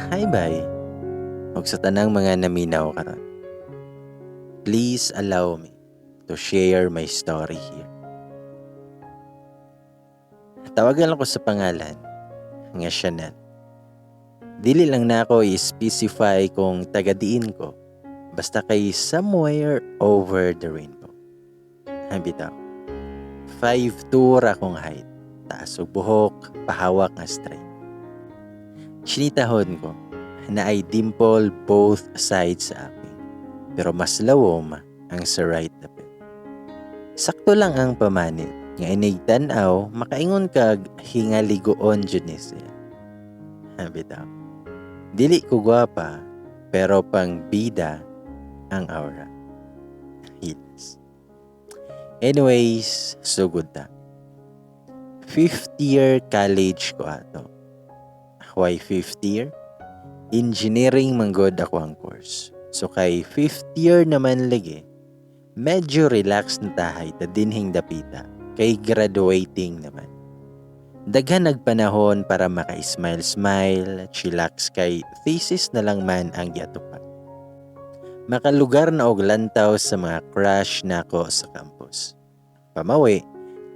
Hi, bye. Ug sa tanang mga naminaw karon. Please allow me to share my story here. Tawagan lang ko sa pangalan nga Chanel. Dili lang nako i-specify kung taga-diin ko. Basta kay somewhere over the rainbow. Bitaw. 5'2 ra akong height. Taas og buhok, pahawak nga straight. Chinitahon ko naay dimple both sides sa aping. Pero mas lawom ang sa right dapit. Sakto lang ang pamanit nga inig tan-aw makaingon kag hingaliguon jud ni siya. Bitaw. Dili ko gwapa, pero pang bida ang aura. Hilas. Anyways, sugod ta. Fifth year college ko ato. Why fifth year? Engineering manggod ako ang course. So kay fifth year naman lagi, medyo relax na tahay ta dinhing dapita kay graduating naman. Daghan nagpanahon para maka-smile-smile, chillax kay thesis na lang man ang giatupan. Makalugar na og lantaw sa mga crush nako sa campus. Pamawi,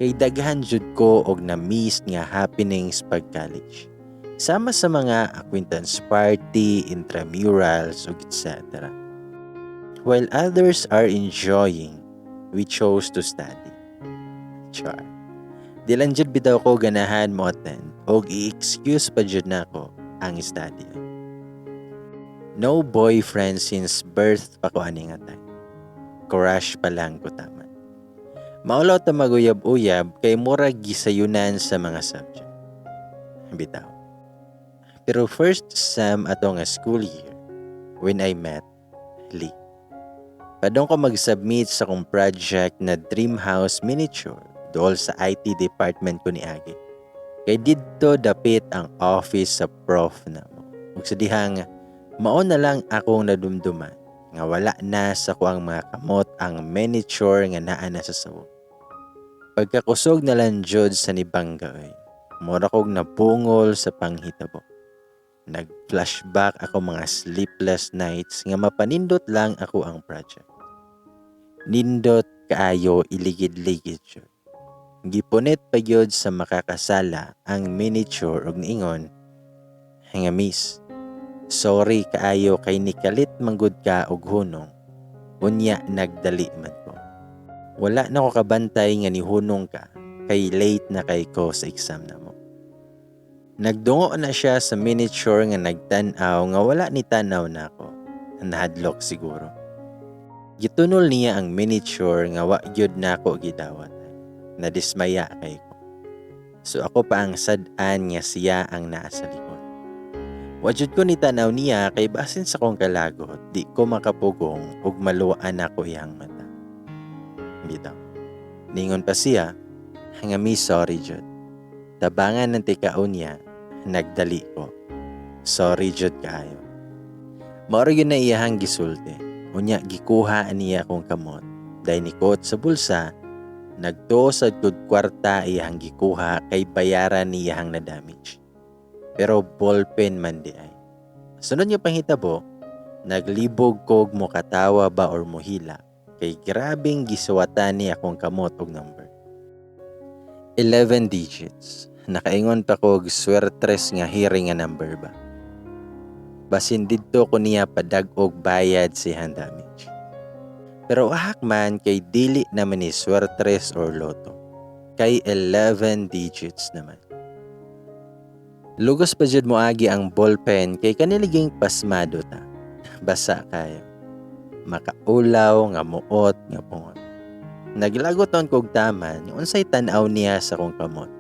kay daghan jud ko og na-miss nga happenings pag college. Sama sa mga acquaintance party, intramurals, ug etc. While others are enjoying, we chose to study. Char. Di lang jud bitaw ko ganahan mo attend og i-excuse pa jud nako ang study. No boyfriend since birth pa ko ani nga time. Crush pa lang ko taman. Maulaw ta maguyab-uyab kay murag gisayunan sa mga subject. Bitaw. Pero first sem ato nga school year when I met Lee. Padong ko mag-submit sa akong project na Dream House Miniature dool sa IT department ko ni Agi. Kay didto dapit ang office sa prof namo. Ug sa dihang mao na lang akong nadumduman nga wala na sa kuang mga kamot ang miniature nga naa na sa sawog. Pagkakusog na lang jud sa nibangga oy, mura kog nabungol sa panghitabo. Nag-flashback ako mga sleepless nights nga mapanindot lang ako ang project. Nindot kaayo, iligid-ligid jud. Gipunit pa gyud sa makakasala ang miniature ug niingon nga, "Miss, sorry kaayo kay nikalit manggod ka og hunong. Unya nagdali man ko. Wala na ko kabantay nga nihunong ka kay late na kay ko sa exam namo." Nagdungo na siya sa miniature nga nagtan-aw nga wala ni tanaw nako. Nahadlok siguro. Gitunol niya ang miniature nga wa gyud nako gidawat. Nadismaya kay ko. So ako pa ang sad-an nga siya ang naa sa likod. Wa jud ko ni tanaw niya kay basin sa kong kalagot, di ko makapugong ug maluwaan ako iyang mata. Bitaw. Ningon pa siya nga, "Miss, sorry jud. Tabangan ng tikaon niya, nagdali ko. Sorry jud kaayo." Mao ra gyud na iyahang gisulti. Unya gikuha niya akong kamot. Dahil nikot sa bulsa, nagtuo sa gud kwarta iyahang gikuha kay bayaran niyahang na damage. Pero ballpen man di ay. Sunod nga panghitabo, naglibog kog mo katawa ba or mohila kay grabing gisuwatan ni akong kamot og number. 11 digits. Nakaingon pa kog swertres nga hearing nga number ba. Basin didto ko niya padag-og bayad si hand damage. Pero ahak man kay dili naman ni swertres or lotto. Kay 11 digits naman. Lugos pa jud moagi ang ballpen kay kaniliging pasmado ta. Basa kayo. Makaulaw nga muot nga pungot. Naglagot on kog taman unsay tan-aw niya sa kong kamot.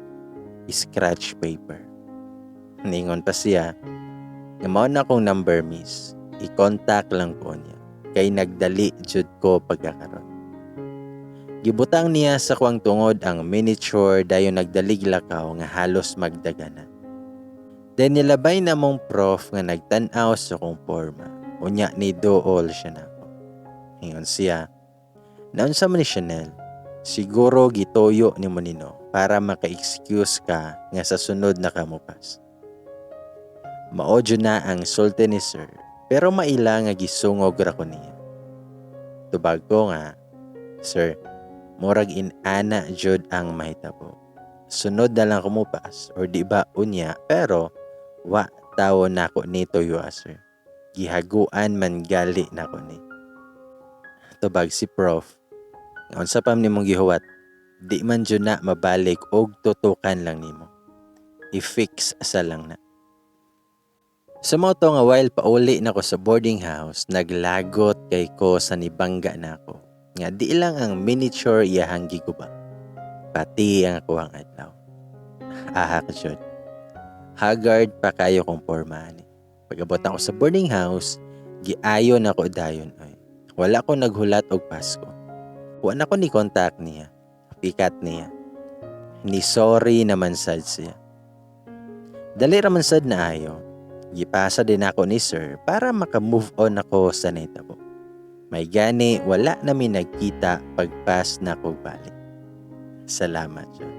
Scratch paper. Ningon pa siya nga, "Mao na akong number, miss. I-contact lang ko niya. Kay nagdali jud ko pagkakaron." Gibutang niya sa kuang tungod ang miniature, dayon nagdalig lakaw nga halos magdagana. Then nilabay na mong prof nga nagtan-aw sa kong forma. Unya ni dool siya nako. Ingon siya, "Naunsa man ni Chanel, siguro gituyo ni mo nino para maka-excuse ka nga sa sunod na kamupas." Mao jud na ang sulti ni sir, pero maila nga gisungog ra ko niya. Tubag ko nga, "Sir, murag inana jud ang mahitabo. Sunod na lang ko mo pass or di ba unya, pero wa tawo nako ni tuyo, sir. Gihaguan man gali nako ni." Tubag si prof, "Unsa pa nimong gihuwat? Di man jud na mabalik og tutukan lang nimo. I-fix sa lang na." Sa mao to nga while pauli na ko sa boarding house, naglagot kay ko sa nibangga nako. Nga di lang ang miniature iyahang giguba, pati ang akuang adlaw. Aha ka jud. Haggard pa kayo kong porma ani. Pag-abot ako sa boarding house, giayo na ko dayon oy. Wala ko naghulat og Pasko. Wa na ko ni contact niya. Pikat niya. Ni sorry naman sad siya. Dali ra man sad na ayo. Gipasa din ako ni sir para maka-move on ako sa nahitabo. May gani wala na mi nagkita pagpas na ko balik. Salamat jud.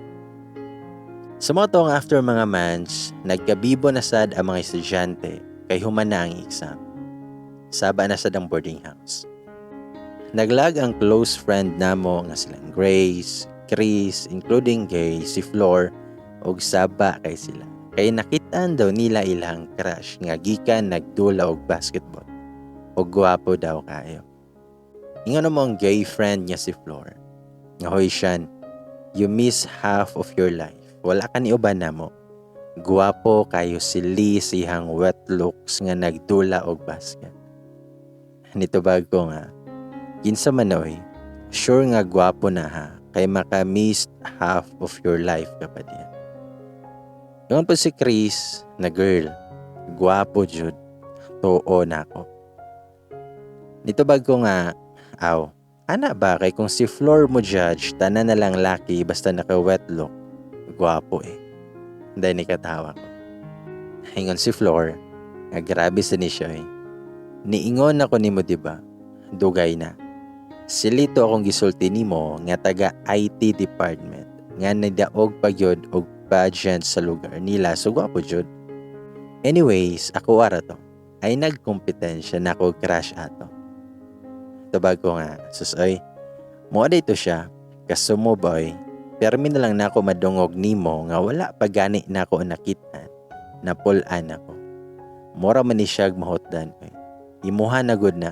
Sa mao to nga after mga months, nagkabibo na sad ang mga estudyante kay human na ang exam. Saba na sad ang boarding house. Naglag ang close friend namo nga silang Grace, Chris, including Gay, si Flor, og saba kay sila. Kay nakitaan daw nila ilang crush nga gikan nagdula og basketball. Og gwapo daw kayo. Ingon mo ang gay friend niya si Flor, nga, "Hoy Shan, you miss half of your life. Wala ka ni uban namo. Gwapo kayo si Lee sihang wet looks nga nagdula og basket." Nitubag ko nga, "Kinsa man oy, sure nga gwapo na ha, kay maka-miss half of your life ka pa diya." Ingon po si Chris na, "Girl, gwapo jud. Tuo na ako." Nitubag ko nga, "Aw, ana ba kay kung si Flor mo judge, tanan na lang laki basta naka wet look, gwapo eh." Dahil ni katawa ko. Ingon si Flor, nga, "Grabe sa ni siya eh. Niingon ako nimo, diba? Dugay na. Silito akong gisulti nimo nga taga IT department nga nadaog pa gyud og pageant sa lugar nila, so gwapo jud. Anyways, ako ara to. Ay nagkompetensya na ako crush ato." Tubag ko nga, "Sus oy, mo dito siya, kasumo boy, permi na lang nako madungog nimo nga wala pa gani nako nakitaan, napulaan ako. Mura man ni siyag mahutdan oy. Imuha na gud na.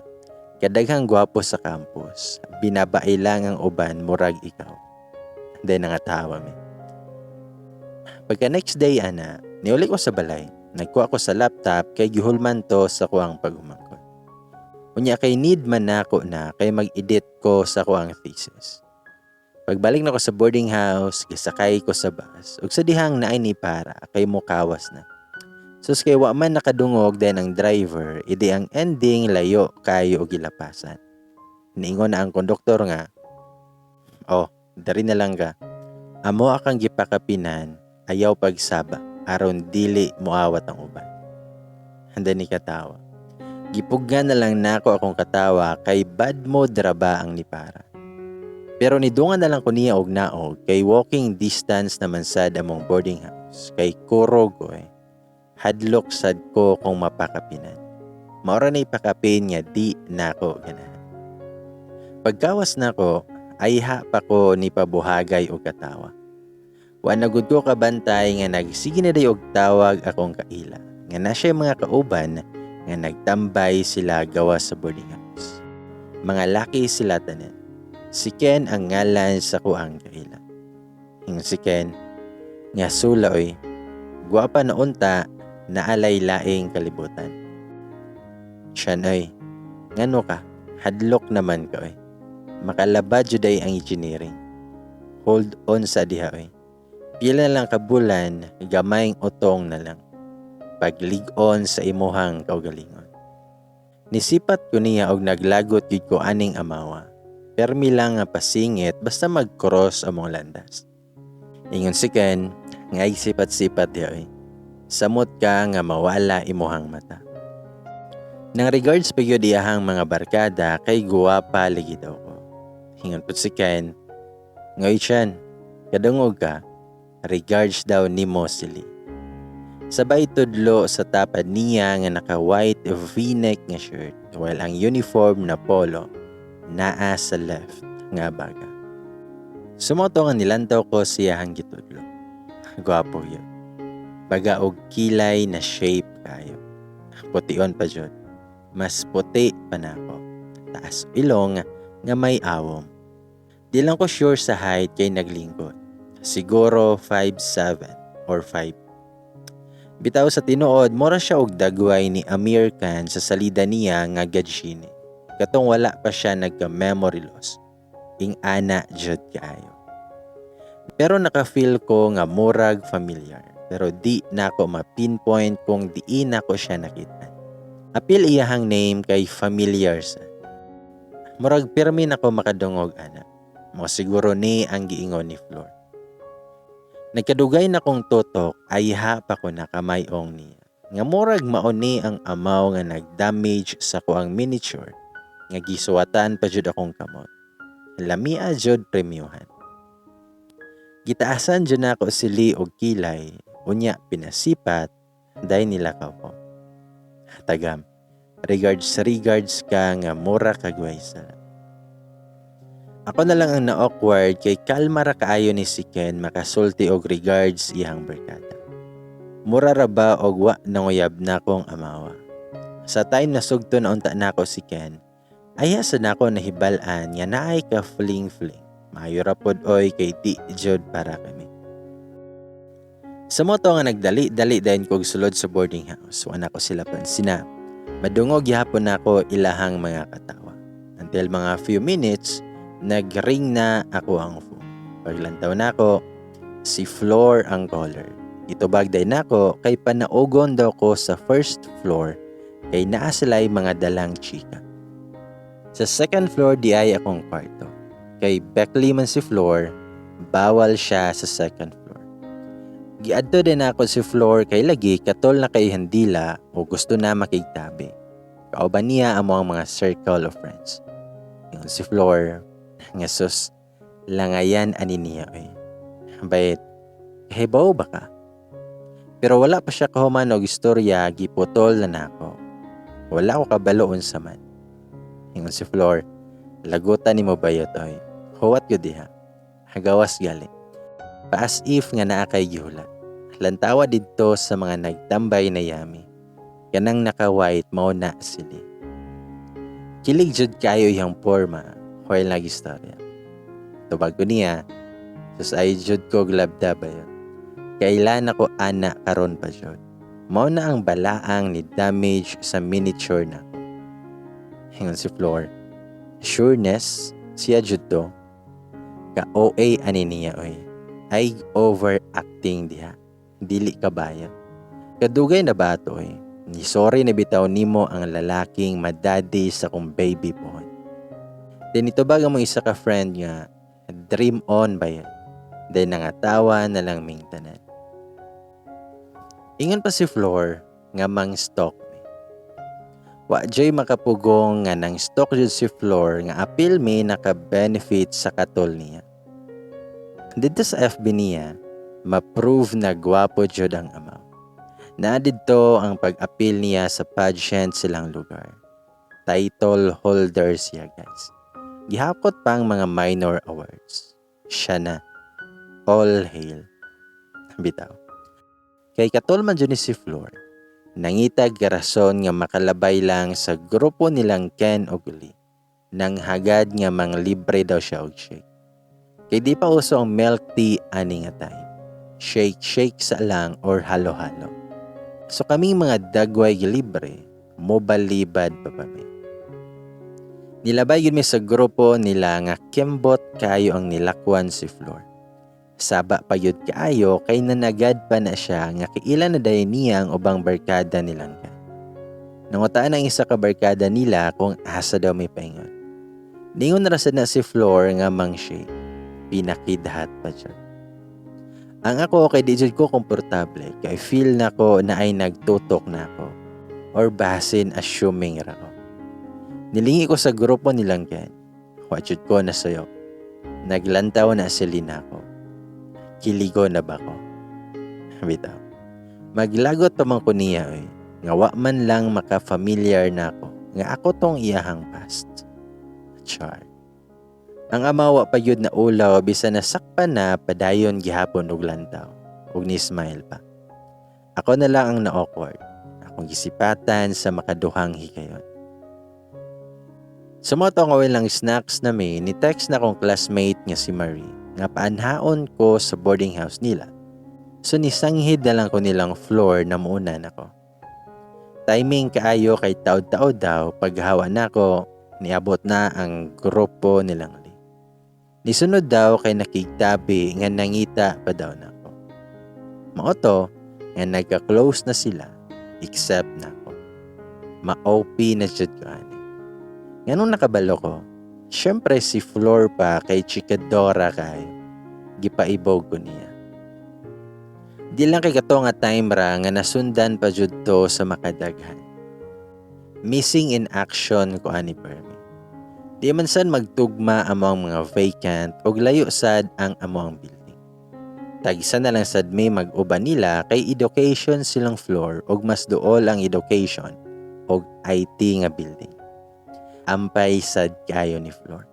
Kadaghang gwapo sa campus, binabae lang ang uban murag ikaw." Then nangatawa mi. Pagka next day ana, niuli ko sa balay. Nagkuha ko sa laptop kay gihulman to sa kuang paghumangkon. Unya kay need man nako na kay mag-edit ko sa kuang thesis. Pagbalik na ko sa boarding house, gisakay ko sa bus. Ug sa dihang naay ni para kay mukawas na. Sus kay wa man nakadungog din ang driver, idi ang ending layo kayo og gilapasan. Niingon na ang konduktor nga, "Oh, dari na lang ka. Amo akang gipakapinan, ayaw pagsaba, aron dili moawat ang uban." Handa ni katawa. Gipuggan na lang nako akong katawa kay bad mood ra ba ang nipara. Pero nidungan na lang ko niya og naog kay walking distance naman sad among boarding house kay kurog ko eh. Hadlok sad ko kung mapakapinan. Maora na ipakapin nga di nako ganahan. Pagkawas nako, ayha pa ko ni pabuhagay og katawa. Wa na gud ko kabantay nga nagsige na day og tawag akong kaila nga na siya mga kauban nga nagtambay sila gawas sa boarding house. Mga laki sila tanan. Si Ken ang ngalan sa kuang kaila. Ingon si Ken, nga, "Sula oy, gwapa na unta, naalay laing kalibutan. Siya oy, ngano ka, hadlok naman ka oy. Makalabad jud ay ang engineering. Hold on sa diha oy. Pila na lang ka bulan, gamayng utong na lang. Paglig-on sa imuhang kaugalingon." Nisipat ko niya og naglagot gid ko aning amawa. Permi lang nga pasingit basta mag-cross among landas. Ingon si Ken, nga, "Ay sipat-sipat diha oy. Samot ka nga mawala imuhang mata." Nang regards pa gyud iyahang mga barkada kay guwapa lagi daw ko. Ingon pud si Ken, "Ngoy Chan, kadungog ka, regards daw nimo sili." Sabay tudlo sa tapad niya nga naka-white V-neck nga shirt while ang uniform na polo naa sa left nga baga. So mao to nga nilantaw ko siyahang gitudlo. Gwapo yun. Baga og kilay na shape kayo. Pution pa jud. Mas puti pa nako. Taas ilong nga may awom. Di lang ko sure sa height kay naglingkod. Siguro 5'7 or 5. Bitaw sa tinuod, mura siya og dagway ni Amir Khan sa salida niya nga Ghajini. Katong wala pa siya nagka-memory loss. Ing-ana jud kaayo. Pero naka-feel ko nga murag familiar. Pero di nako ma-pinpoint kung diin nako siya nakita. Apil iyahang name kay familiar sa. Murag pirmi nako makadungog ana. Mao siguro ni ang giingon ni Flor. Nagkadugay na kong tutok ayha pa ko nakamayong niya. Nga murag mao ni ang amaw nga nag-damage sa kuang miniature nga gisuwatan pa jud akong kamot. Lamia jud premyuhan. Gitaasan jud nako sili og kilay, unya pinasipat day nilakaw ko. Tagam, regards regards ka nga mura kag way sala. Ako na lang ang na-awkward kay kalma ra kaayo ni si Ken makasulti og regards iyang barkada. Mura ra ba og wa nanguyab na kong amawa. Sa time na sugto na unta nako si Ken, ayha sa nako nahibal-an nga naay ka fling-fling. Maayo ra pod oy kay di jud para kami. Sa mao to nga nagdali-dali dayon kog sulod sa boarding house. Wa nako sila pansina. Madungog gihapon nako ilahang mga katawa. Until mga few minutes, nag-ring na ako ang phone. Paglantaw nako, si Flor ang caller. Gitubag day nako kay panaugon daw ko sa first floor kay naa sila'y mga dalang chika. Sa second floor di ay akong kwarto. Kay Beckley man si Flor, bawal siya sa second floor. Giadto din ako si Flor kay lagi katol na kay handila o gusto na makigtabi. Kauban niya amo ang mga circle of friends. Ingon si Flor, nga sus, langayan ani niya oy. Bayit, kahibaw ba ka? Pero wala pa siya kahuman og istorya, giputol na nako. Wala ko kabalo unsa man. Ingon si Flor, lagutan nimo bayot oy. Huwat ko diha. Hagawas gali. Pa as if nga naa kay gihulat. Lantawa didto sa mga nagtambay na yami. Kanang naka-white mao na sili. Kilig jud kayo iyang porma while nagistorya. Tubag ko niya, sus ay jud ko glabda bayot. Kailan ako ana karon pa jud. Mao na ang balaang ni damage sa miniature nako. Ingon si Flor, sureness siya jud to. Ka OA ani niya oy. Ay overacting diha. Dili ka bayot. Kadugay na ba to oy? Ni sorry na bitaw nimo ang lalaking madaddy sa kong baby pohon. Then itubag ang mga isa ka friend nga dream on ba yan? Then nangatawa na lang ming tanan. Ingon pa si Flor nga mang stalk mi. Wa joy makapugong nga nang stalk jud si Flor nga apil mi naka-benefit sa katol niya. Didto sa FB niya, ma-prove na gwapo jud ang amaw. Naa didto ang pag-apil niya sa pageant silang lugar. Title holder siya, guys. Gihakot pa ang mga minor awards. Siya na. All hail. Bitaw. Kay katol man jud ni si Flor, nangitag rason nga makalabay lang sa grupo nilang Ken og Lee. Nang hagad nga manglibre daw siya og shake. Kay di pa uso ang milk tea ani nga time. Shake shake sa lang or halo-halo. So kaming mga dagway gilibre, mobalibad pa mi. Nilabay gyud mi sa grupo nila nga kembot kayo ang nilakwan si Flor. Saba pa gyud kaayo kay nanagad pa na siya nga kiila na dayon niya ang ubang barkada nilang kan. Nangutaan ang isa ka barkada nila kung asa daw may paingon. Ningon na ra sad na si Flor nga mang shake. Pinakidhat pa siya. Ang ako kay di jud ko komportable kay feel nako na ay nagtutok na ako or basin assuming ra ko. Nilingi ko sa grupo nilang Ken. Wa jud ko nasayop. Naglantaw na sila nako. Kiligo na ba ko? Bitaw. Maglagot pa man ko niya oy, nga wa man lang maka-familiar nako nga ako tong iyahang past. Char. Ang ama wa pa gyud na ulaw bisan nasakpan na padayon gihapon og lantaw ug ni smile pa. Ako na lang ang na-awkward. Akong gisipatan sa makaduhang higayon. Sa mo to nga lang snacks na mi, ni text na akong classmate nga si Marie nga paanhaon ko sa boarding house nila. So nisanghid na lang ko nilang floor na muuna nako. Timing kaayo kay taod-taod daw paghawa nako niabot na ang grupo nilang Lee. Nisunod daw kay nakigtabi nga nangita pa daw nako. Mao to nga nagka-close na sila except nako. Ma-OP na jud ko ani. Nganong nakabalo ko? Siyempre si Flor pa kay Chikadora kay gipaibog ko niya. Di lang kay kato nga time ra nga nasundan pa jud to sa makadaghan. Missing in action ko ani permi. Di man sad magtugma among mga vacant og layo sad ang among building. Tagsa na lang sad may mag-uban nila kay education silang floor og mas duol ang education og IT nga building. Ampay sad kayo ni Flor.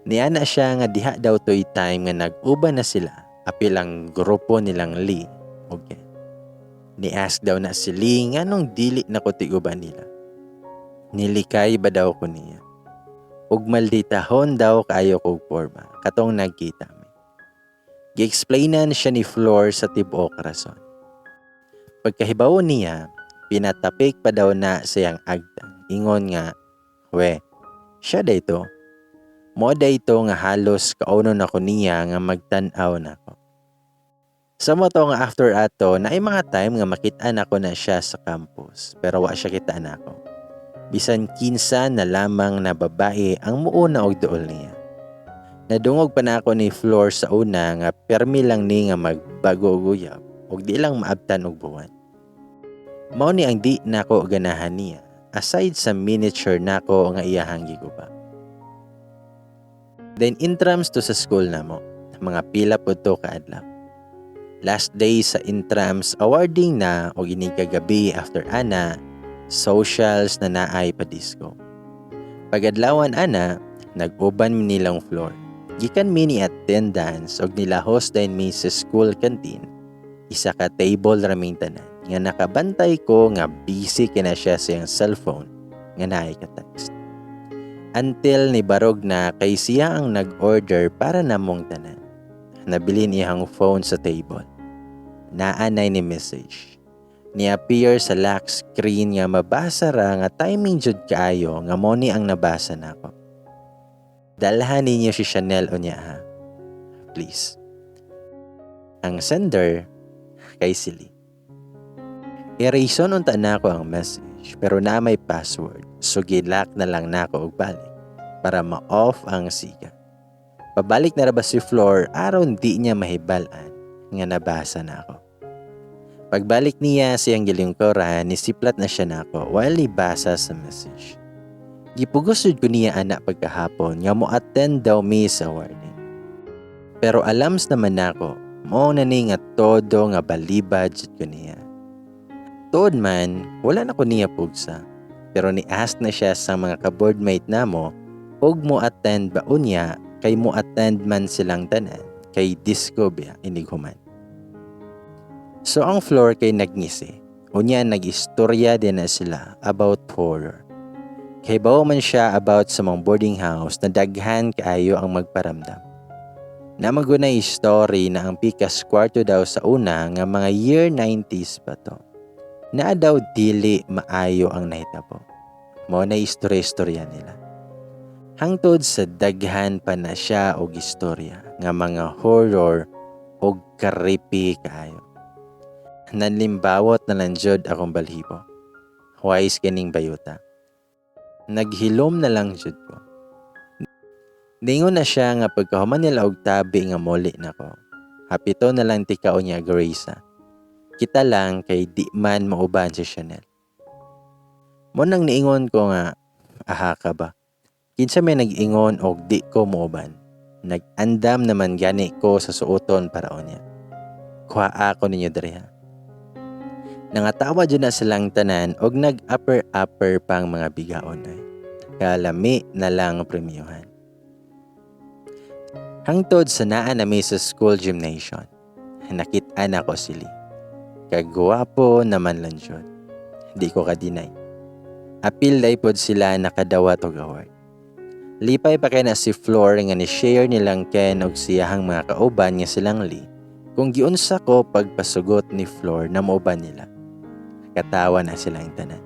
Niana siya nga diha daw to'y time nga nag-uban na sila apil ang grupo nilang Lee og Ken. Ni-ask daw na si Lee nganong dili na ko tiguban nila. Nilikay ba daw ko niya? Ug malditahon daw kaayo kog porma katong nagkita mi. Gi-explainan siya ni Flor sa tibuok rason. Pagkahibawo niya, pinatapik pa daw na siyang agtang. Ingon nga, we, siya dayto. Mo dayto nga halos kaunon ako niya nga magtan-aw nako. Sa mo to nga after ato, na ay mga time nga makit-an ako na siya sa campus, pero wa siya kita nako. Bisan kinsa na lamang na babae ang muuna og duol niya. Nadungog pa na ako ni Flor sa una nga permi lang ni nga magbago og uyab ug di lang maabtan og buwan. Mao ni ang di nako ganahan niya aside sa miniature nako nga iyahang giguba. Then intrams to sa school namo, mga pila pud to kaadlaw. Last day sa intrams awarding na og inig kagabi after ana socials na naay pa disco. Pagadlawan ana, nag-uban mi nilang floor. Gikan mi ni attendance og nilahos dayon mi sa school canteen. Isa ka table raming tanan nga nakabantay ko nga busy kina siya sa iyang cellphone nga naay ka text. Until ni barog na kay siya ang nag-order para namong tanan. Nabilin iyang phone sa table. Naanay ni message. Ni-appear sa lock screen nga mabasa ra nga timing jud kaayo nga mo ni ang nabasa nako. Dalhan ninyo si Chanel unya ha. Please. Ang sender kay Silly. Erase-on unta nako ang message pero na may password so gilock na lang nako og balik para ma-off ang siga. Pabalik na ra ba si Flor aron di niya mahibal-an nga nabasa na ako. Pagbalik niya siyang gilingkoran, nisiplat na siya nako while ibasa sa message. Gipugos jud ko niya ana pagkahapon nga mo attend daw mi sa warning. Pero alams naman nako, mo na ni nga todo nga balibad jud ko niya. Tuod man, wala na ko niya pugsa. Pero ni-ask na siya sa mga ka-boardmate namo og mo attend ba unya kay mo attend man silang tanan kay disco biya inighuman. So ang floor kay nagngisi. Unya nag-istorya din na sila about horror. Kay bawo man siya about sa mga boarding house na daghan kaayo ang magparamdam. Namagunay story na ang pikas kwarto daw sa una nga mga year 90s pa to. Na daw dili maayo ang nahitabo. Mo na istorya-istorya nila. Hangtod sa daghan pa na siya og istorya nga mga horror og creepy kaayo. Nanlimbawot na lang jud akong balhibo. Wise kining bayuta. Naghilom na lang jud ko. Ningon na siya nga pagkahuman nila og tabi nga moli nako. Hapito na lang tika niya Grace. Kita lang kay di man mauban si Chanel. Mo nang niingon ko nga, aha ka ba? Kinsa may nag-ingon og di ko muuban. Nag-andam naman gani ko sa suoton para niya. Kuha ako ninyo diri ha. Nangatawa jud na silang tanan og nag-upper-upper pang mga bigaon ay. Kalami na lang premyohan. Hangtod sa naa nami sa school gymnasium. Nakit-an ako sili. Kagwapo naman lang jud. Di ko ka-deny. Apil day pod sila nakadawat og award. Lipay pa kay na si Flor nga ni-share nilang Ken og siyahang mga kauban nga silang Lee kung giunsa ko pagpasugot ni Flor na mauban nila. Katawa na silang tanan.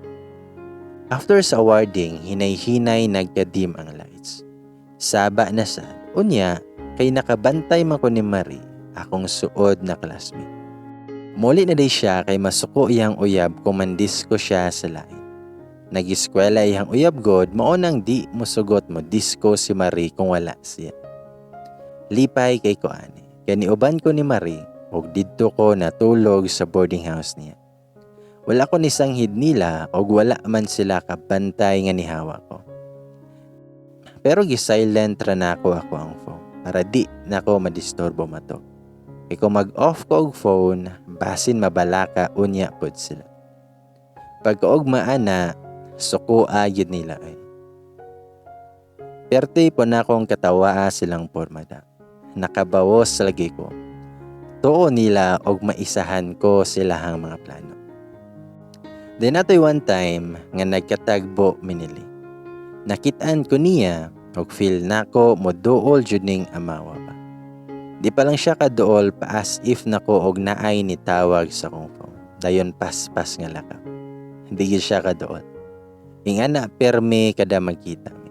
After sa awarding, hinay-hinay nagka-dim ang lights. Saba na sad. Unya, kay nakabantay man ko ni Marie, akong suod na classmate. Muli na day siya kay masuko iyang uyab kung mandisko siya sa lain. Nag-eskwela iyang uyab god, mao nang di mosugot mo disco si Marie kung wala siya. Lipay kay ko ani. Kay niuban ko ni Marie og didto ko natulog sa boarding house niya. Wala ko nisanghid nila og wala man sila kabantay nga nihawa ko. Pero gi-silent ra nako ako ang phone para di nako madisturbo matog. Kay kung mag-off ko og phone, basin mabalaka unya pod sila. Pagkaugma ana, suko gyud nila ay. Perte po na akong katawaa silang pormada. Nakabawos lagi ko. Tuo nila og maisahan ko silahang mga plano. Then atoy one time nga nagkatagbo minili. Nakitaan ko niya og feel nako moduol jud ning amawa pa. Di pa lang siya kaduol pa as if nako og naay ni tawag sa akong phone. Dayon paspas nga lakaw. Hindi gyud siya kaduol. Ingana perme kada magkita mi.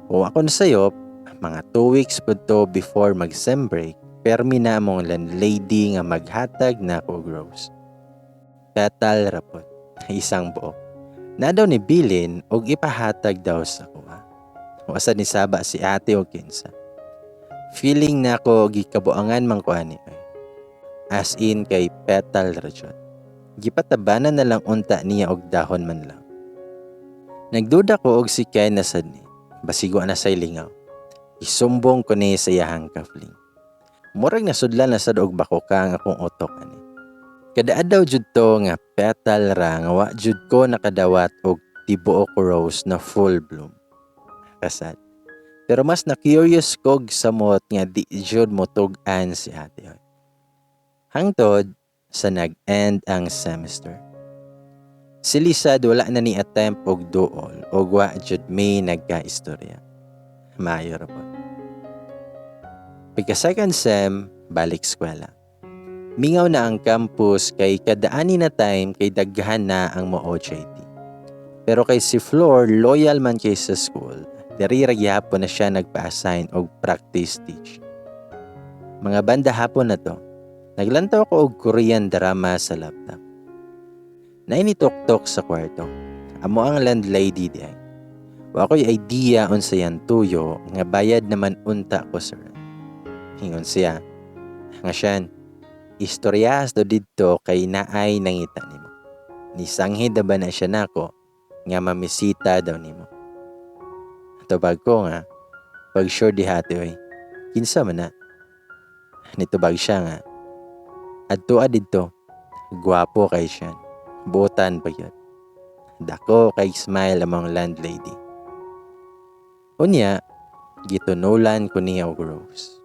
Kung ako nasayop, mga 2 weeks pud to before mag sem break, permi na among landlady nga maghatag na og rose. Petal ra pod, isang buok. Na daw ni bilin og ipahatag daw sa kuha. Wasa ni saba si ate og kinsa. Feeling nako gikabuangan man ko ani ay. As in kay petal ra jud. Gipatabanan na lang unta niya og dahon man lang. Nagduda ko og si Ken na sad ni. Basigo na say lingaw. Isumbong ko ni sa iyahang kafling. Murag nasudlan na sad og bakuka ang akong utok ani. Kada adlaw jud to nga petal ra nga wa jud ko nakadawat og tibuok rose na full bloom. Kasad. Pero mas na curious kog samot nga di jud motug-an si ate. Hangtod sa nag-end ang semester. Si Lisad wala na ni attempt og duol og wa jud may nagka-istorya. Maayo ra pod. Pagka second sem, balik eskwela. Mingaw na ang campus kay kadaani na time kay daghan na ang mo OJT. Pero kay si Flor loyal man kay sa school, diri ra gihapon na siya nagpa-assign og practice teach. Mga banda hapon na to, naglantaw ko og Korean drama sa laptop. Naay nitoktok sa kwarto. Amo ang landlady di ay. Wa ko'y idea unsa yan tuyo nga bayad naman unta ko sa rent. Ingon siya, nga siyan, istoryas do didto kay naay nangita nimo. Nisanghid na ba na siya nako nga mamisita daw nimo. Tubag ko nga, pag sure di hati oy, kinsa man na. Nitubag siya nga, adtoa didto, gwapo kay siya. Buotan pa yun. Dako kay smile among landlady. Unya, gitunulan ko niya og rose.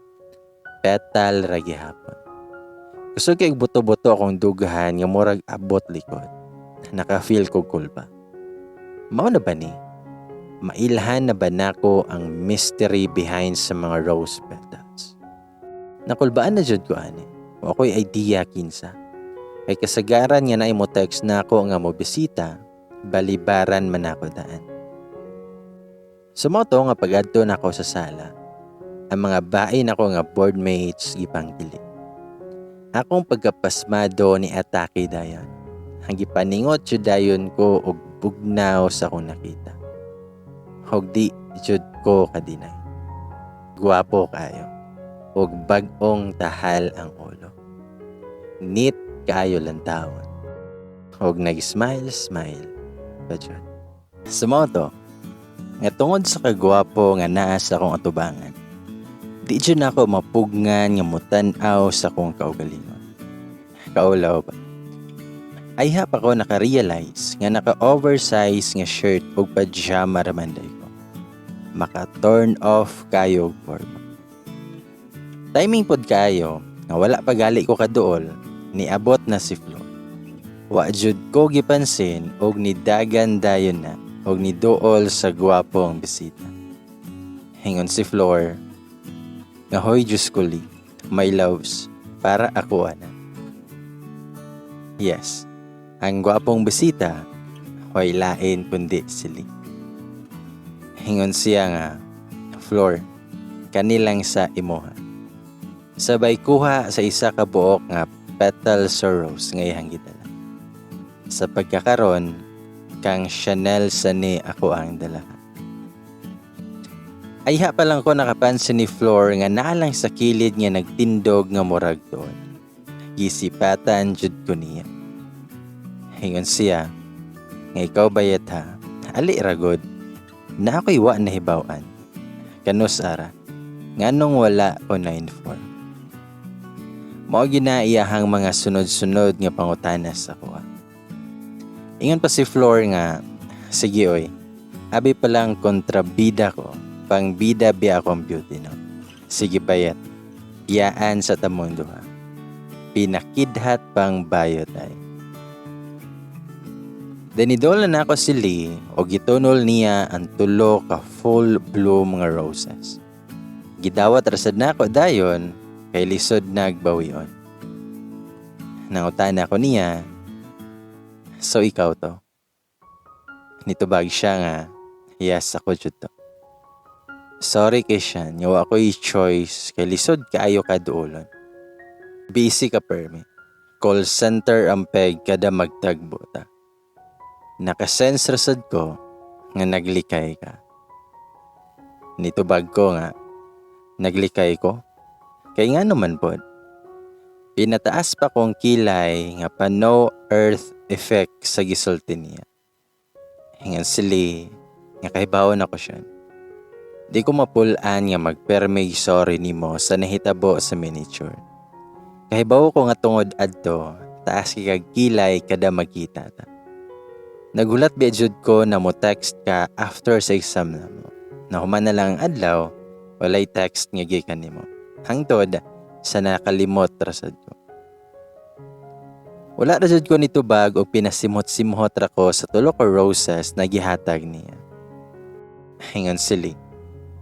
Petal ra gihapon. Kusog kay buto-buto akong dugahan nga murag abot likod. Naka-feel ko kulba. Mao na ba ni? Mailhan na ba nako ang mystery behind sa mga rose petals? Nakulbaan na jud ko ani. Wa ko'y idea kinsa. Kay kasagaran nga naay mo text nako nga mo bisita, balibaran man ako daan. Sumoto nga pag-adto nako sa sala, ang mga bain nako nga boardmates gipangkili. Akong pagkapasmado ni atake dayon. Ang gipaningot jud dayon ko og bugnaw sa akong nakita. Og di jud ko ka-deny. Gwapo kayo. Og bag-ong tahal ang ulo. Neat kaayo lantawon. Og nag-smile smile pa jud. Sumoto, nga tungod sa kagwapo nga naa sa akong atubangan, di jud nako mapugngan nga mutan-aw sa akong kaugalingon. Kaulaw ba? Ayha pa ko naka-realize nga naka-oversize nga shirt ug pajama raman day ko. Maka-turn off kayo og forma. Timing pod kayo nga wala pa gali ko kaduol, niabot na si Flor. Wa jud ko gipansin og nidagan dayon na og niduol sa gwapong bisita. Ingon si Flor nga, "Hoy, Diyos ko Lee, my loves, para ako ana." Yes, ang gwapong bisita way lain kundi si Lee. Ingon siya nga, "Flor, kanilang sa imuha." Sabay kuha sa isa ka buok nga petal sa rose nga iyang gidala. Sa pagkakaron, kang Chanel sa ni ako ang dala. Ayha pa lang ko nakapansin ni Flor nga naalang sa kilid nga nagtindog nga murag doon. Gisipatan jud ko niya. Ingon siya nga, "Ikaw bayat ha, ali ragod. Na ako'y wa nahibaw-an. Kanus ara, nganong wala ko na-inform?" Mao gina iyahang mga sunod-sunod nga pangutana sa akoa. Ingon pa si Flor nga, "Sige oy, abi pa lang kontrabida ko, pangbida biya akong beauty no. Sige bayat, iyaan sa tamong duha. Pinakidhat pang bayot ay." Dinidola na ako si Lee o gitunol niya ang tulo ka full bloom nga roses. Gidawat rasad na ako dayon kay lisod nagbawion. Nangutana ko niya, "So ikaw to?" Nitubag siya nga, "Yes, ako jud to. Sorry kay siya, nga wa ko'y choice kay lisod kaayo ka duolon. Busy ka permi. Call center ang peg kada magtagbo ta. Nakasense rasad ko nga naglikay ka." Nitubag ko nga, "Naglikay ko? Kay nga naman pod?" Pinataas pa kong kilay nga pa no earth effect sa gisulti niya. Ingon sili nga, "Kahibaw na ko siya. Di ko mapulaan nga magpermig sorry nimo sa nahitabo sa miniature. Kahibaw ko nga tungod adto, taas kay kag kilay kada magkita ta. Nagulat biya jud ko na mo text ka after sa exam namo. Nahuman na lang ang adlaw, walay text nga gikan nimo. Hangtod sa nakalimot rasad ko." Wala ra jud ko nitubag og pinasimhot-simhot ra ko sa tulo ka roses na gihatag niya. Ingon sili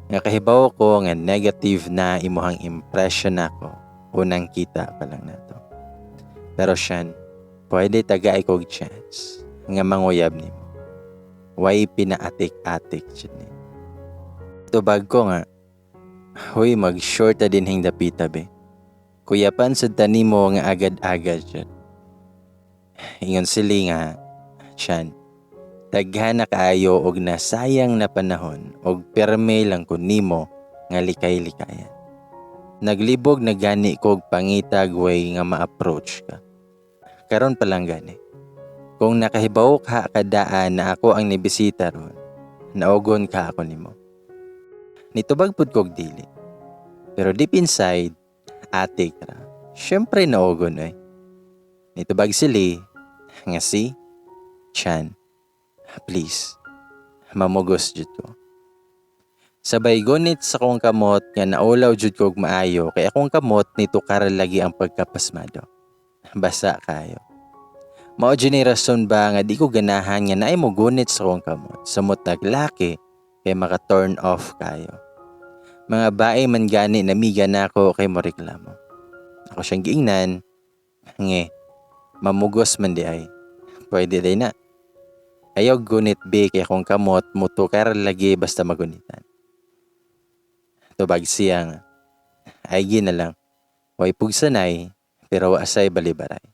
nga, "Kahibaw ko nga negative na imuhang impression nako unang kita pa lang nato. Pero Sean, pwede tagay kog chance nga manguyab nimo. Way pinaatik-atik jud ni." Tubag ko nga, "Huy, mag-short ta din hing dapita be. Kuyapan sad ta nimo nga agad-agad jud." Ingon sili nga, "Chan, daghan na kaayo og nasayang na panahon og perme lang ko nimo nga likay-likayan. Naglibog na gani kog pangitag way nga ma-approach ka. Karon pa lang gani. Kung nakahibaw ka kadaan na ako ang nibisita ron, naugon ka ako nimo." Nitubag pud kog dili. Pero deep inside, atik ra. Syempre naugon ay. Nitubag sili nga, "Si Chan, please, mamugos jud ko." Sabay gunit sa akong kamot nga naulaw jud kog maayo kay akong kamot nitukar lagi ang pagkapasmado. Basa kayo. Mao jud ni rason ba nga di ko ganahan nga naay mo gunit sa akong kamot samot naglaki kay maka-turn off kayo. Mga bae man gani namiga nako kay mo reklamo. Ako siyang giingnan, nge, "Mamugos man di ay. Pwede day na. Ayaw gunit be kay akong kamot mutukar lagi basta magunitan." Tubag siya nga, "Ay na lang. Way pugsanay pero wa say balibaray."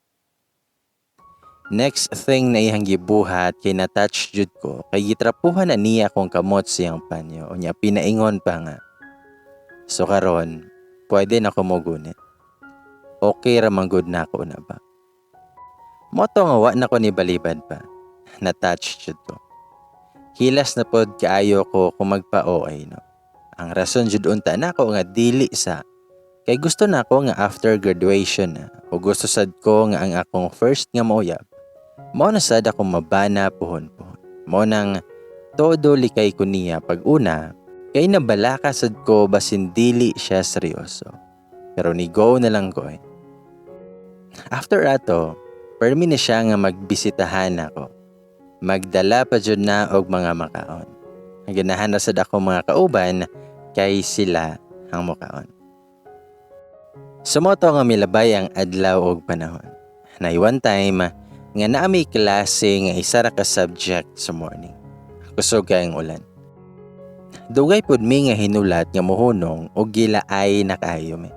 Next thing na iyang gibuhat kay na-touch jud ko kay gitrapuhan na niya akong kamot sa iyang panyo, unya pinaingon pa nga, "So karon pwede na ko mogunit. Okay ra man gud na ako na ba?" Mao to nga wa na ko ni balibad pa. Na-touch jud ko. Hilas na pod kaayo ko kung magpa-OA no. Ang rason jud unta nako nga dili sa kay gusto nako nga after graduation na o gusto sad ko nga ang akong first nga mauyab. Mao na sad akong mabana puhon-puhon. Mao nang todo likay ko niya pag una kay nabalaka sad ko basin dili siya seryoso. Pero ni go na lang ko eh. After ato, permi na siya nga magbisitahan ako. Magdala pa jud na og mga makaon. Ganahan na sad ako mga kauban kay sila ang mukaon. Sumoto nga milabay ang adlaw og panahon. Nay one time nga naa mi klase nga isa ra ka subject sa morning. Kusog kay ang ulan. Dugay pud mi nga hinulat nga mohunong og gilaay na kaayo mi.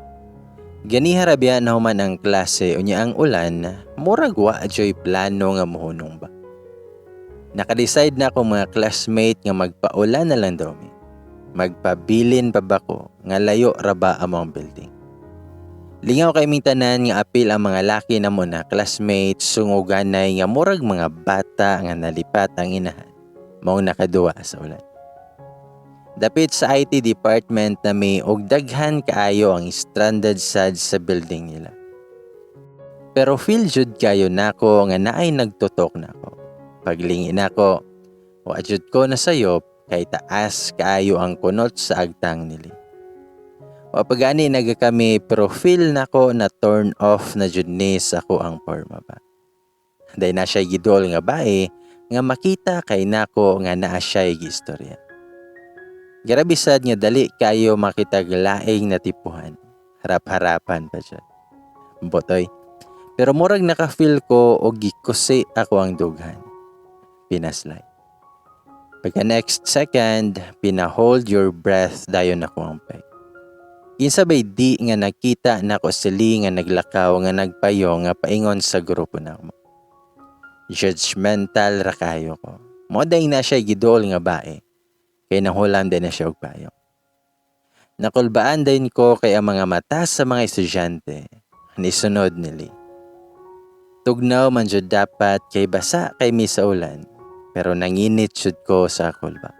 Ganiha ra biya nahuman ang klase unya ang ulan, murag wa joy plano nga mohunong ba. Naka-decide na akong mga classmate nga magpaulan na lang daw mi. Magpabilin pa ba ko nga layo ra ba among building. Lingaw kay ming tanan nga apil ang mga laki namo na classmates sunguganay nga murag mga bata nga nalipat ang inahan maong nakaduwa sa ulan. Dapit sa IT department na mi og daghan kaayo ang stranded sad sa building nila. Pero feel jud kayo nako nga naay nagtutok nako. Paglingi nako, wa jud ko nasayop kay taas kaayo ang kunot sa agtang nili. Wa pa gani nagakami pero feel nako na turn off na jud ni sa ako ang porma ba. Day na siya gidol nga bae nga makita kay nako nga naa siya'y giistorya. Grabe sad nga dali kayo makitag laing natipuhan. Harap-harapan pa jud. Botoy. Pero murag naka-feel ko og gikusi ako ang dughan. Pinaslay. Pagka next second, pina-hold your breath dayon ako ang peg. Kinsa bay di nga nakita nako sili nga naglakaw nga nagpayo nga paingon sa grupo namo. Judgmental ra kayo ko. Mo day na siya gidol nga bae. Kay nahulam din na siya og payo. Nakulbaan din ko kay ang mga mata sa mga estudyante nisunod nili. Tugnaw man jud dapat kay basa kay mi sa ulan, pero nanginit jud ko sa kulba.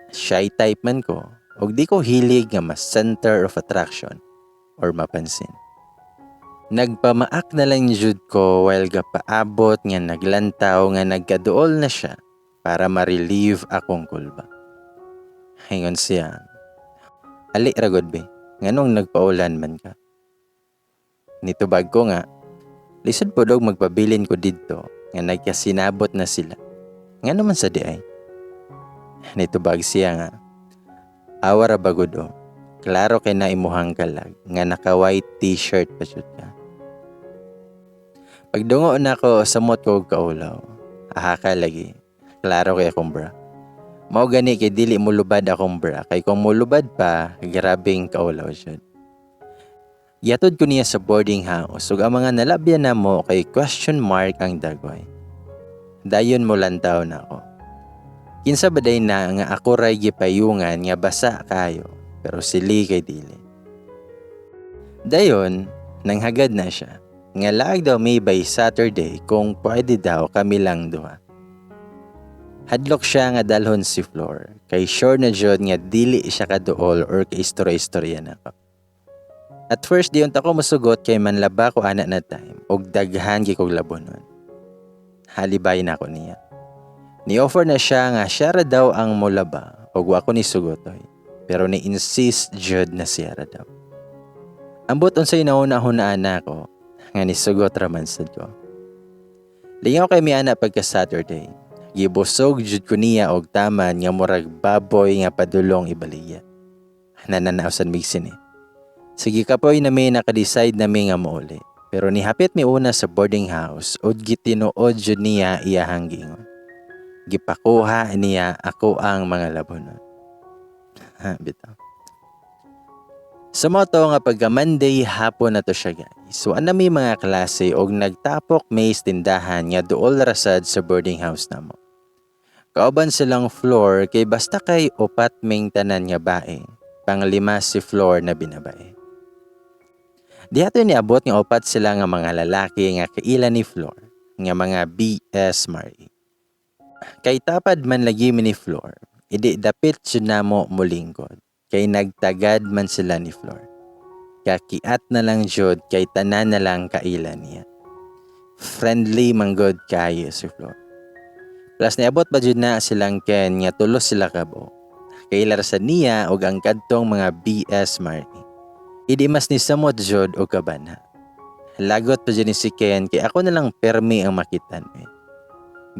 Shy type man ko, ug di ko hilig nga mas center of attraction or mapansin. Nagpamaak na lang jud ko while gapaabot nga naglantaw nga nagkaduol na siya para ma-relieve akong kulba. Ingon siya, "Ali ra gud be, nganong nagpaulan man ka?" Nitubag ko nga, lisod pod og magpabilin ko didto nga nagkasinabot na sila. Ngano man sa di ay? Nitubag siya nga, "Awa ra ba gud o, klaro kay na imuhang kalag nga naka white t-shirt pa jud ka." Pagdungo nako, samot ko og kaulaw. Aha ka lagi, klaro kay akong bra. Mao gani kay dili mulubad akong bra kay kung mulubad pa, grabeng kaulaw jud. Gihatod ko niya sa boarding house ug ang mga nalabyan namo kay question mark ang dagway. Dayon mo lantaw na ako. Kinsa ba day na nga ako ray gipayungan nga basa kayo pero sili kay dili. Dayon, nanghagad na siya nga laag daw may by Saturday kung pwede daw kami lang duha. Hadlok siya nga dalhon si Flor kay sure na jud nga dili siya kaduol or kaistorya-istorya nako. At first di unta ko mosugot kay manlaba ko ana na time og daghan gyud kog labonon. Halibay na ako niya. Ni-offer na siya nga siya ra daw ang molaba ug wa ko ni sugotoy. Pero ni-insist jud na siya ra daw. Ambot unsay nauna-hunaan nako nga nisugot ra man sad ko. Lingaw kay mi ana pagka Saturday. Gibusog jud ko niya og taman nga murag baboy nga padulong ibaligya. Nananaw sad mig sine. Sige kapoy na mi naka-decide na mi nga mouli. Pero nihapit mi una sa boarding house ug gitinuod jud niya iyahang giingon. Gipakuha niya ako ang mga labonon. Ha, bitaw. Sa moto nga pagka Monday hapon na to siya, guys. So ana mi mga klase og nagtapok may tindahan nga duol rasad sa boarding house namo. Kauban silang Floor kay basta kay upat ming tanan nga bae, panglima si Floor na binabae. Diha to niabot nga upat sila nga mga lalaki nga kaila ni Floor nga mga BS Mari. Kay tapad man lagi mi ni Floor, idi dapit jud namo molingkod kay nagtagad man sila ni Floor. Kakiat na lang jud kay tanan na lang kaila niya. Friendly manggod kaayo si Flor. Plus niabot pa jud na silang Ken nga tulo sila kabuok. Kaila ra sad niya og ang kadtong mga BS Marty. Idi mas ni samot jud og kabanha. Lagot pa jud ni si Ken kay ako na lang permi ang makitan eh.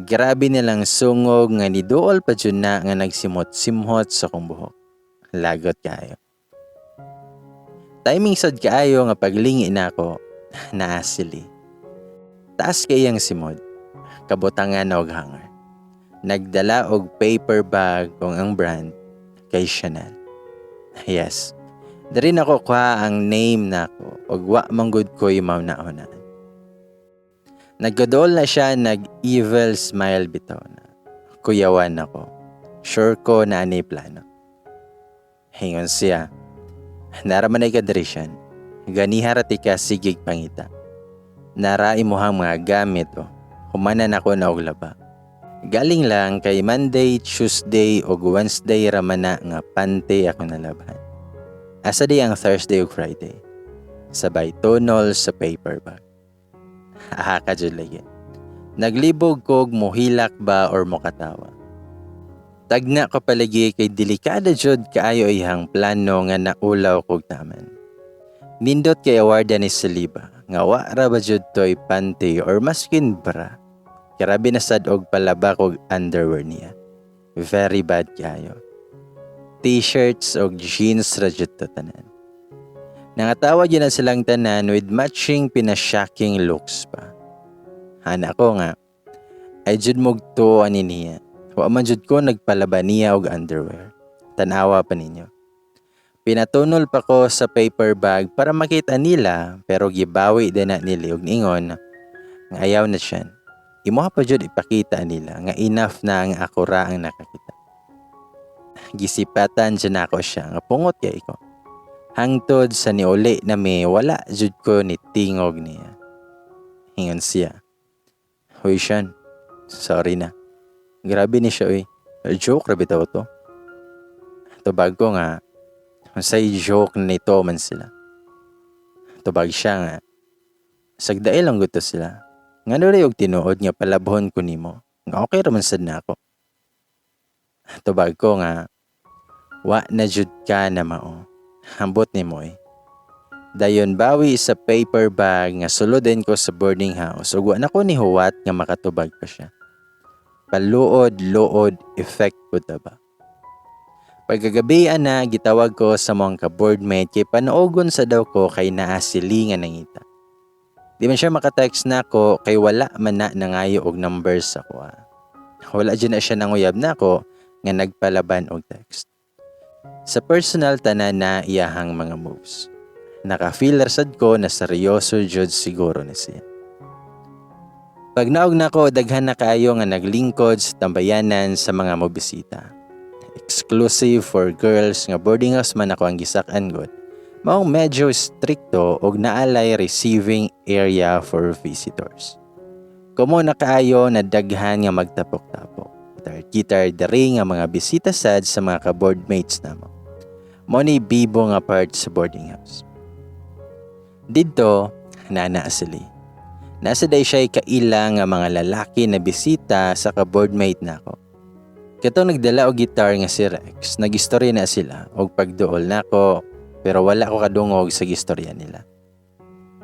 Grabe nilang sungog nga niduol pa jud na nga nagsimot-simhot sa kong buhok. Lagot kaayo. Timing sad kaayo nga paglingi nako, naa sili. Taas kay iyang simod, kabutangan og hanger. Nagdala og paper bag kung ang brand kay Chanel. Yes. Diri nako kuha ang name nako og wa man gud ko'y mauna-unaan. Nagkadool na siya, nag-evil smile bitaw na. Kuyawan ako. Sure ko na ani plano. Hingon siya. Nara man ay ka diri, Sean. Ganiha ra tika sigig pangita. Nara imuhang mga gamit o. Humanan ako na og laba. Galing lang kay Monday, Tuesday ug Wednesday ra man na nga pante ako nalabhan. Asa di ang Thursday ug Friday? Sabay tunol sa paper bag. Aha ka jud lagi. Naglibog kog mohilak ba or mokatawa. Tagna ko palagi kay delikado jud kaayo iyang plano nga naulaw kog taman. Nindot kay awarda ni Saliba nga wa ra ba jud toy panty or maskin bra. Grabe na sad og palaba kog underwear niya. Very bad kaayo. T-shirts og jeans ra jud to tanan. Nangatawa jud na silang tanan with matching pina-shocking looks pa. Hana ko nga, ay jud mogto ani niya. Wa man jud ko nagpalaba niya og underwear. Tanawa pa ninyo. Pinatunol pa ko sa paper bag para makita nila, pero gibawi din na nila og ningon nga ayaw na siya. Imoha pa jud ipakita nila nga enough na ang ako ra ang nakakita. Gisipatan jud nako siya nga pungot kay ko. Hangtod sa niuli na mi, wala jud ko ni tingog niya. Ingon siya. "Hoy Sean, sorry na." Grabe ni siya uy. Joke ra bitaw to. Tubag ko nga, unsay joke nito man sila? Tubag siya nga, sagdail lang gud to sila. Ngano ray og tinuod nga palabhon ko nimo? Nga okay ra man sad nako. Tubag ko nga, wa na jud ka na mao. Ambot nimo eh. Dayon bawi sa paper bag nga sulodin ko sa boarding house ug wa na ko ni huwat nga makatubag pa siya. Paluod-luod effect pud ta ba. Pagkagabi ana, gitawag ko sa mga ka-boardmate kay panoogon sa daw ko kay naa sili nga nangita. Di man siya makatext nako kay wala man na nangayo og numbers sa ako. Wala jud na siya nanguyab nako nga nagpalaban og text. Sa personal tanan na iyahang mga moves. Naka-feel sad ko na seryoso jud siguro ni siya. Pag naog nako, daghan na kaayo nga naglingkod sa tambayanan sa mga mobisita. Exclusive for girls nga boarding house man ako ang gisak-an gud. Maong medyo strikto og naalay receiving area for visitors. Kumo na kaayo na daghan nga magtapok-tapok. Gitar diri nga mga bisita sad sa mga ka-boardmates namo. Mo ni bibo nga part sa boarding house. Didto, nana sili. Nasa day siya kaila nga mga lalaki na bisita sa ka-boardmate nako. Katong nagdala og guitar nga si Rex, nagistorya na sila og pagduol nako, pero wala ko kadungog sa gistorya nila.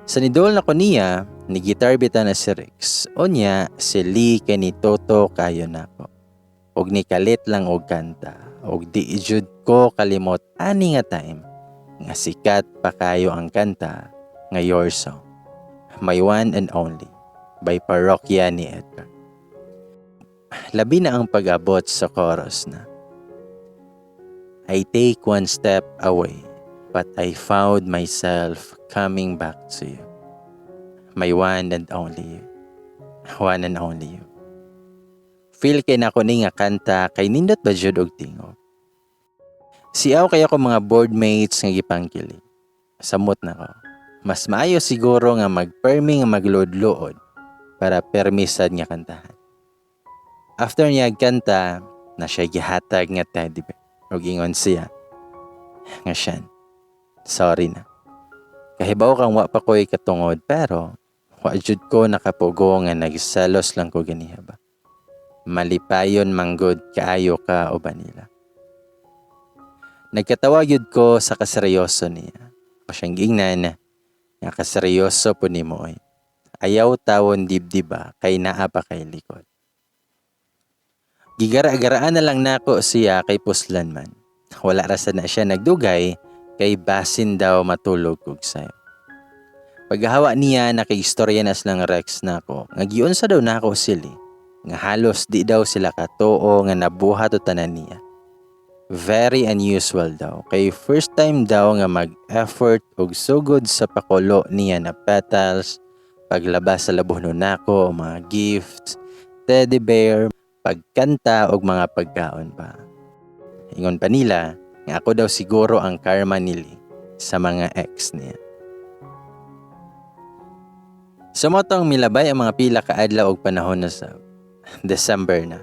Sa niduol nako niya, ni guitar bita na si Rex. Unya, si Lee kay ni Toto kayo nako. Og ni kalit lang og kanta, og di jud ko kalimot ani nga time nga sikat pa kayo ang kanta nga Your Song, My One and Only by Parokya ni Edgar. Labi na ang pag-abot sa chorus na "I take one step away, but I found myself coming back to you. My one and only you. One and only you." Feel kay nako ni nga kanta kay nindot ba jud og tingog. Siaw kay ako mga boardmates nga gipangkili. Samot na ko. Mas maayo siguro nga magpermi nga magluod-luod para permisad nga kantahan. After niya kanta, na siya gihatag nga teddy bear. Ug ingon siya nga, "Sean, sorry na. Kahibaw kang wa pa ko'y katungod, pero Wa jud ko nakapugo nga nagselos lang ko ganiha ba. Malipayon manggod kaayo ka uban nila. Nagkatawa gyud ko sa kaseryoso niya. Ako siyang giingnan nga kaseryoso po nimo oy. Ayaw tawon dibdib ba kay naa pa kay likod. Gigara-garaan na lang nako siya kay puslan man. Wala ra sad na siya nagdugay kay basin daw matulog kog sayo. Paghawa niya, nakaistorya na silang Rex nako nga giunsa daw nako sili nga halos di daw sila katuo nga nabuhat o tanan niya. Very unusual daw kay first time daw nga mag-effort og sugod sa pakulo niya na petals, paglabas sa labuhno nako, mga gifts, teddy bear, pagkanta og mga pagkaon pa. Ingon pa nila nga ako daw siguro ang karma nili sa mga ex niya. Sa motong milabay ang mga pila ka adlaw og panahon na sa December na.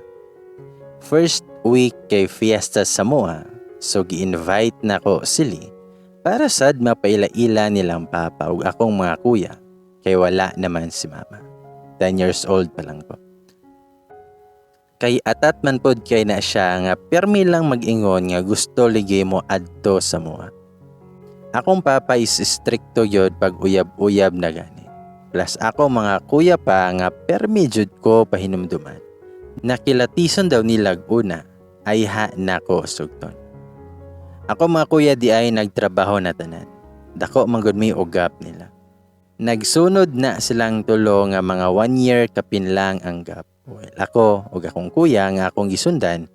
First week kay fiesta sa Moa, so gi-invite nako sili para sad mapaila-ila nilang papa ug akong mga kuya kay wala naman si mama. 10 years old pa lang ko. Kay atat man pod kay na siya nga pirmi lang mag-ingon nga gusto ligi mo adto sa Moa. Akong papa is stricto gyud pag uyab-uyab na gani. Plus ako mga kuya pa nga permi jud ko pahinumduman. Nakilatison daw nilag una ay ha nako sugton. Ako mga kuya di ay nagtrabaho na tanan. Dako man gud mi og gap nila. Nagsunod na silang tulo nga mga 1 year kapin lang ang gap. Well, ako ug akong kuya nga akong gisundan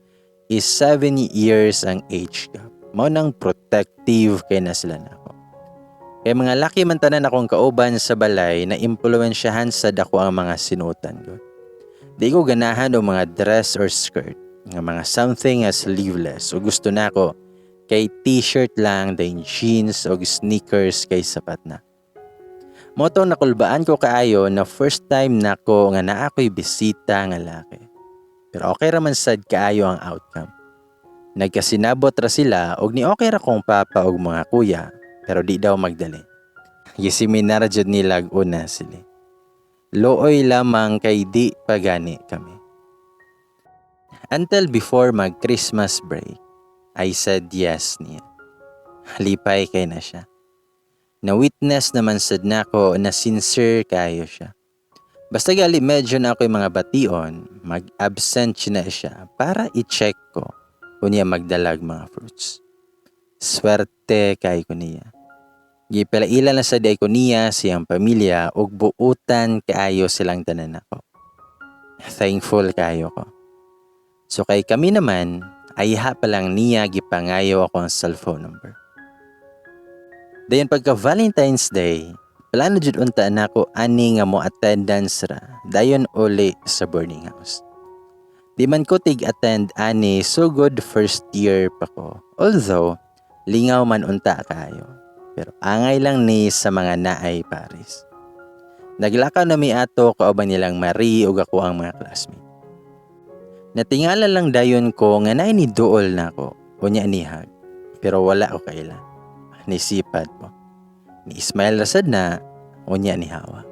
is 7 years ang age gap. Mao nang protective kay na sila nako. Kay mga laki man tanan akong kauban sa balay na impluwensyahan sa dako ang mga sinutan ko. Di ko ganahan og mga dress or skirt, nga mga something as sleeveless, o gusto nako kay t-shirt lang dayon jeans o sneakers kay sapat na. Moto nakulbaan ko kaayo na first time nako nga naa ko'y bisita nga laki. Pero okay ra man sad kaayo ang outcome. Nagkasinabot ra sila og ni okay ra kong papa og mga kuya, pero di daw magdali. Giseminar jud nila una sila. Looy lamang kay di pagani kami. Until before mag Christmas break, I said yes niya. Lipay kay na siya. Na-witness naman sad nako na sincere kayo siya. Basta gali medyo na ako'y mga bation, mag-absent na siya para i-check ko kung niya magdalag mga fruits. Swerte kay ko niya. Gipalaila na sa day ko niya siyang pamilya ug buutan kaayo silang tanan nako. Thankful kayo ko. So kay kami naman, ay ha pa lang niya gipangayo ako ang cellphone number. Dayon pagka Valentine's Day, plano jud unta nako ani nga mo attendance ra dayon uli sa boarding house. Di man ko tig attend ani sugod first year pa ko. Although lingaw man unta kayo. Pero angay lang ni sa mga naay Paris. Naglakaw na mi ato kauban nilang Marie ug ako ang mga classmate. Natingala lang dayon ko nga naay ni duol nako unya nihag. Pero wala ko kaila. Nisipad po. Ni smile ra sad na unya ni hawa.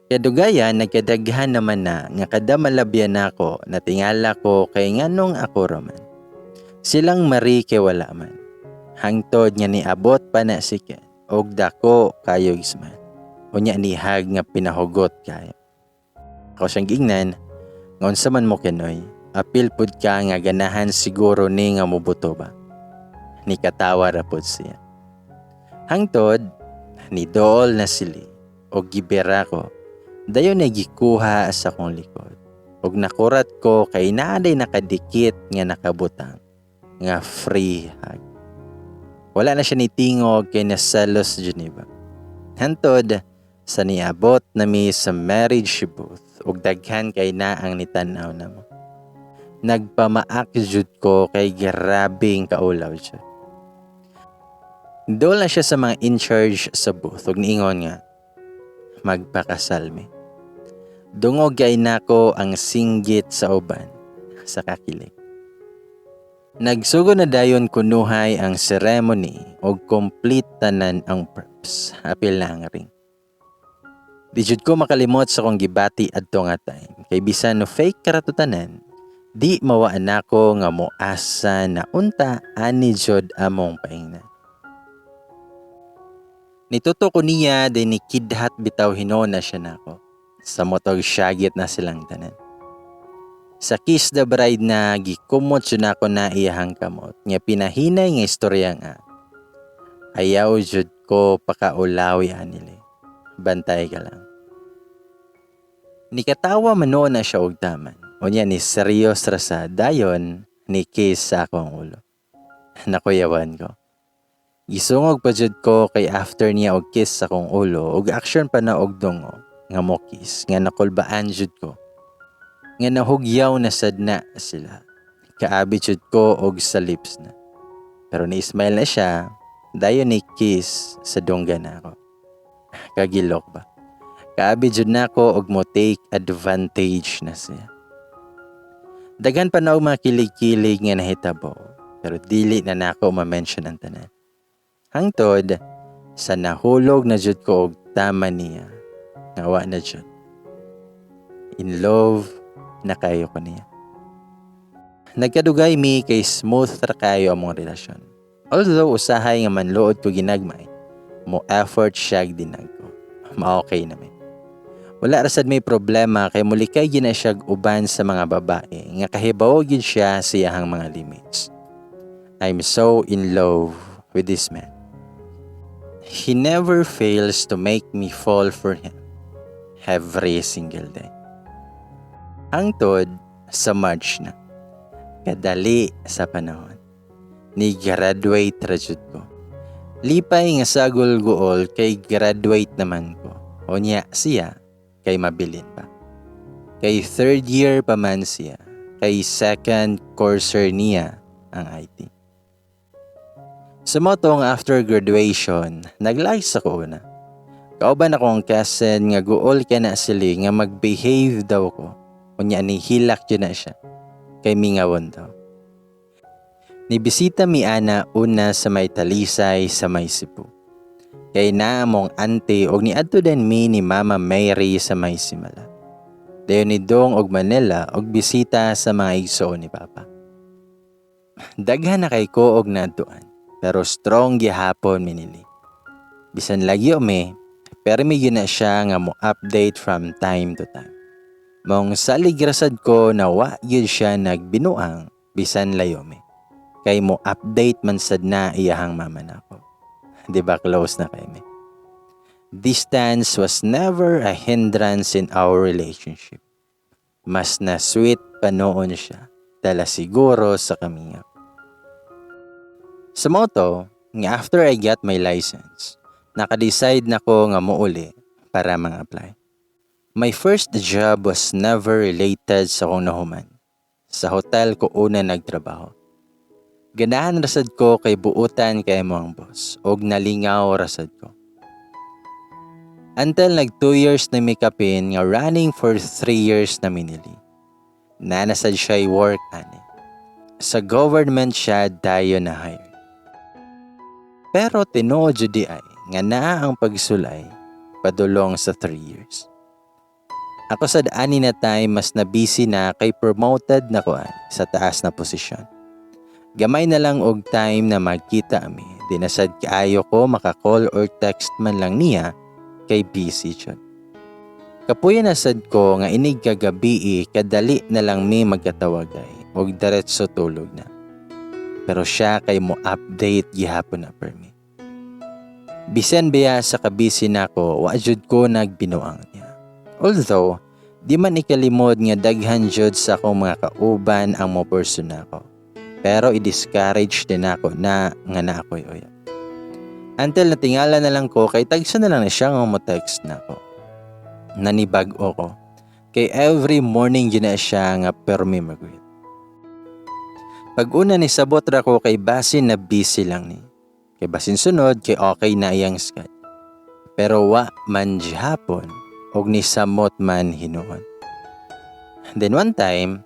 Kadugayan nagkadaghan naman na nga kada malabyan nako natingala ko kay nganong ako raman. Silang Marie kay wala man. Hangtod nga niabot pa na si Ken og dako kayo smile. Unya nihag nga pinahugot kayo. Ako siyang giingnan nga unsa man mo, Kenoy, apil pud ka nga ganahan siguro ni nga mubuto ba. Ni katawa ra pud siya. Hangtod ni dool na sili og gibera ko. Dayon na gikuha sa akong likod. Og nakurat ko kay naaday nakadikit nga nakabutang nga free hug. Wala na siya nitingog kay naselos Geneva. Hantod sa niabot nami sa marriage booth ug daghan kay na ang nitan-aw namo. Nagpamaak jud ko kay grabing kaulaw siya. Dool na siya sa mga in charge sa booth ug niingon nga magpakasal mi. Dungog kay nako ang singgit sa uban sa kakilig. Nagsugo na dayon kunuhay ang ceremony og complete tanan ang preps. Apil na ang ring. Di jud ko makalimot sa akong gibati adto nga time. Kay bisan no fake karatanan, di mawaan nako nga moasa na unta ani jud among paingnan. Nituto ko niya, din ni kidhat bitaw hinuon na siya nako. Samot og syagit na silang tanan. Sa kiss the bride na, gikumot jud nako na iyahang kamot nga pinahinay nga istorya nga ayaw jud ko pakaulawi anili. Bantay ka lang. Nikatawa man noon na siya og taman. Unya ni serious ra sa dayon ni kiss sa akong ulo. Nakuyawan ko. Gisungog pa jud ko kay after niya og kiss sa akong ulo og action pa na og dungo nga mo kiss nga nakulbaan jud ko. Nga nahugyaw na sad na sila. Kaabi jud ko og sa lips na. Pero ni-smile na siya, dayon ni kiss sa dunggan nako. Kagilok ba? Kaabi jud nako og mo take advantage na siya. Daghan pa na og mga kilig-kilig nga nahitabo, pero dili na nako ma-mention ang tanan. Hangtod sa nahulog na jud ko og tama niya. Nga wa na jud. In love na kayo ko niya. Nagkadugay mi kay smooth ra kayo among relasyon. Although usahay nga manluod ko ginagmay, mo effort siya dinag ko. Ma-okay na mi. Wala ra sad may problema kay mulikay gina siya uban sa mga babae nga kahibaw gid siya sa iyahang mga limits. I'm so in love with this man. He never fails to make me fall for him every single day. Hangtod sa March na. Kadali sa panahon. Ni graduate ra jud ko. Lipay nga sagol guol kay graduate naman ko. Unya siya kay mabilin pa. Kay third year pa man siya. Kay second courser niya ang IT. Sa motong after graduation, naglayas ako una. Kauban ako ang cousin nga guol ka na sila nga mag-behave daw ko. Unya ni hilak yun na siya. Kay mingawon daw. Nibisita mi ana una sa may Talisay sa may Cebu. Kay naa among auntie og niadto din mi ni Mama Mary sa may Simala. Dayon ni Dong og Manila og bisita sa mga igsoon ni Papa. Daghan na kay ko og naadtuan, pero strong gihapon minili. Bisan lagyo mi, pero mi gyud na siya nga mo update from time to time. Mong salig rasad ko na wa gyud siya nagbinuang bisan layo mi. Kay mo update man sad na iyahang mama nako. Di ba close na kay mi? Distance was never a hindrance in our relationship. Mas na sweet pa noon siya, dala siguro sa kamingaw. Sa moto, nga after I got my license, naka-decide na ko nga muuli para mang-apply. My first job was never related sa akong nahuman. Sa hotel ko una nagtrabaho. Ganahan rasad ko kay buutan kay mo ang boss og nalingaw rasad ko. Until nag 2 years na mikapin nga running for 3 years na minili. Nanasad siya work ani. Sa government siya dayon na hire. Pero tinuod jud di ay nga naa ang pagsulay padulong sa 3 years. Ako sad ani na time mas na busy na kay promoted na ko ani sa taas na posisyon. Gamay na lang og time na magkita ami. Di na sad kaayo ko maka-call or text man lang niya kay busy jud. Kapuya na sad ko nga inig kagabi kadali na lang mi magkatawagay og diretso tulog na. Pero siya kay mo update gihapon na permi. Bisan biya sa kabisi nako, wa jud ko nagbinuang niya. Although, di man ikalimod nga daghan jud sa akong mga kauban ang mo pursue nako. Pero i-discourage din ako na nga na ako'y uyab. Until natingala na lang ko kay tagsa na lang na siya nga mo text nako. Nanibag-o ko. Kay every morning yun na siya nga permi mag-greet. Pag una ni sabot ra ko kay basin na busy lang ni. Kay basin sunod kay okay na iyang skad. Pero wa man gihapon og ni samot man hinuon. Then one time,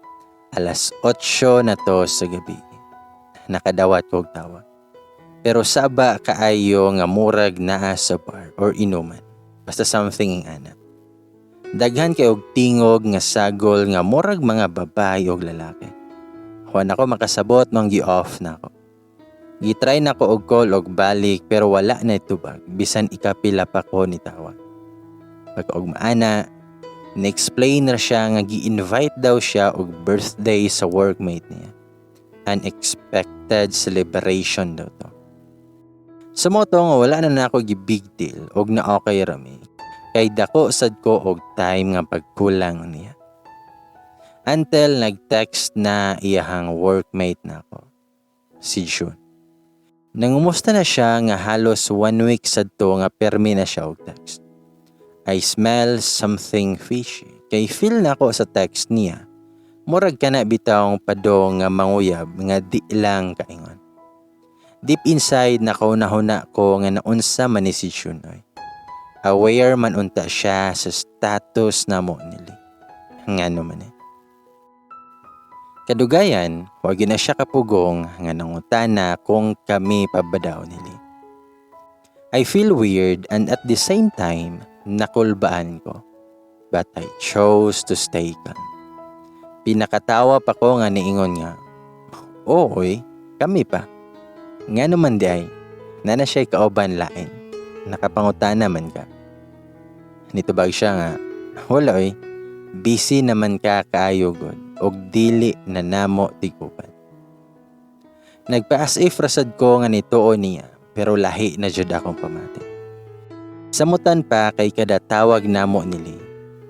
alas 8 na to sa gabi. Nakadawat ko og tawag. Pero saba kaayo nga murag naa sa bar or inuman. Basta something ing ana. Daghan kay og tingog nga sagol nga murag mga babae og lalaki. Wa na ko makasabot nung gi-off na ako. Gitry na ko og call og balik pero wala na tubag bisan ikapila pa ko ni tawag. Pagkaugma ana, ni-explain ra siya nga gi-invite daw siya og birthday sa workmate niya. Unexpected celebration daw to. Sa mao to nga wala na nako gi-big deal og na okay ra mi. Kay dako sad ko og time nga pagkulang niya. Until nag-text na iyahang workmate nako, si June. Nangumusta na siya nga halos 1 week sad to nga permi na siya og text. I smell something fishy. Kay feel na ko sa text niya. Murag ka na bitawng padong nga manguyab nga di lang kaingon. Deep inside nakauna-huna ko nga naunsa man ni si Junoy. Aware man unta siya sa status na mo nili. Ngano man eh. Kadugayan, wag na siya kapugong nga nangutana kung kami pa ba daw nili. I feel weird and at the same time, nakulbaan ko. But I chose to stay calm. Pinakatawa pa ko nga niingon nga, "Oy, kami pa. Nga naman di ay, nana siya'y kauban lain. Nakapangutana man ka." Nitubag siya nga, "Wala oy, busy naman ka kaayo god, og dili na namo tiguban." Nagpa-as if rasad ko nga nituo niya, pero lahi na jud akong pamati. Samutan pa kay kada tawag namo nili,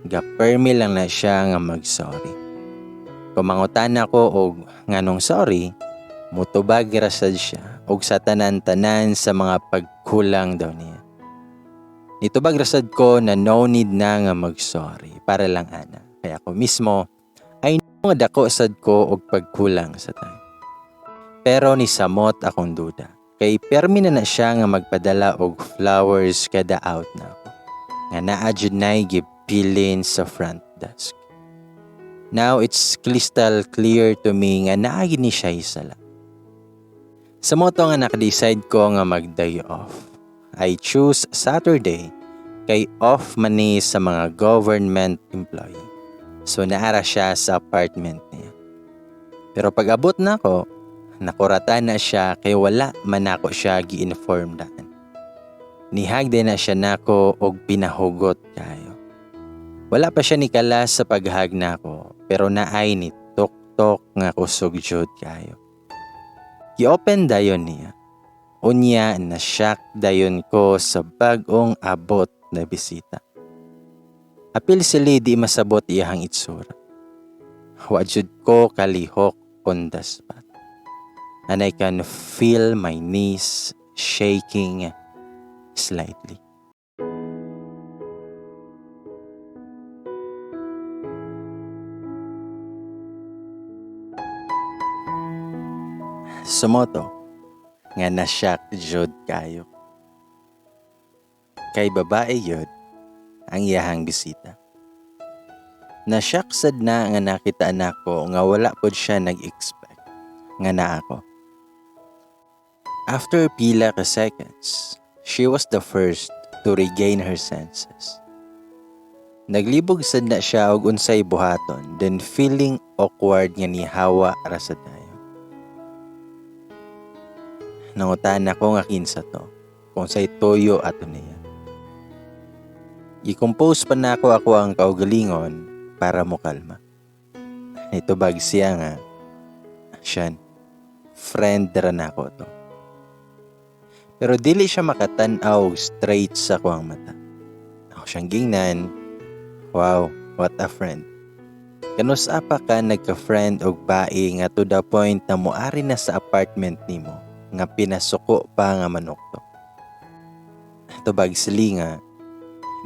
ga-permi lang na siya nga mag-sorry. Kumangutan ako og nganong sorry, mutubag rasad siya og sa tanan-tanan sa mga pagkulang daw niya. Nitubag rasad ko na no need na nga mag-sorry para lang ana. Kaya ako mismo ay nga dako sad ko og pagkulang sa time. Pero nisamot akong duda. Kay permi na na siya nga magpadala og flowers kada out na ako. Nga naa jud nay gibilin sa front desk. Now it's crystal clear to me nga naa gyud ni siya sala. Sa mao to nga naka-decide ko nga mag-day off. I choose Saturday kay off man ni sa mga government employee. So naara siya sa apartment niya. Pero pag abot na ako, nakurata na siya kay wala man ako siya gi-inform daan. Nihag din na siya nako og pinahugot kayo. Wala pa siya nikalas sa paghag nako pero naay ni tok-tok nga kusog jud kayo. Gi-open dayon niya. Unya na shock dayon ko sa bag-ong abot na bisita. Apil sila di masabot iyahang itsura. Wa jud ko kalihok on the spot. And I can feel my knees shaking slightly. Sumoto nga na-shock jud kayo. Kay babae yun ang iyahang bisita. Na-shock sad na nga nakita nako nga wala pod siya nag-expect nga naa ako. After pila ka seconds, she was the first to regain her senses. Naglibog sad na siya og unsay buhaton, then feeling awkward nga nihawa ra sad tayo. Nangutan ako nga kinsa to, kung say toyo ato niya. I-compose pa na ako ako ang kaugalingon para mo kalma. Nitubag siya nga, Siyan, friend ra na ako to. Pero dili siya makatan-aw straight sa kuang mata. Ako siyang gingnan, wow, what a friend. Kanus apa ka nagka-friend og bae nga to the point na muari na sa apartment nimo nga pinasuko pa nga manuktok. Tubag sili nga,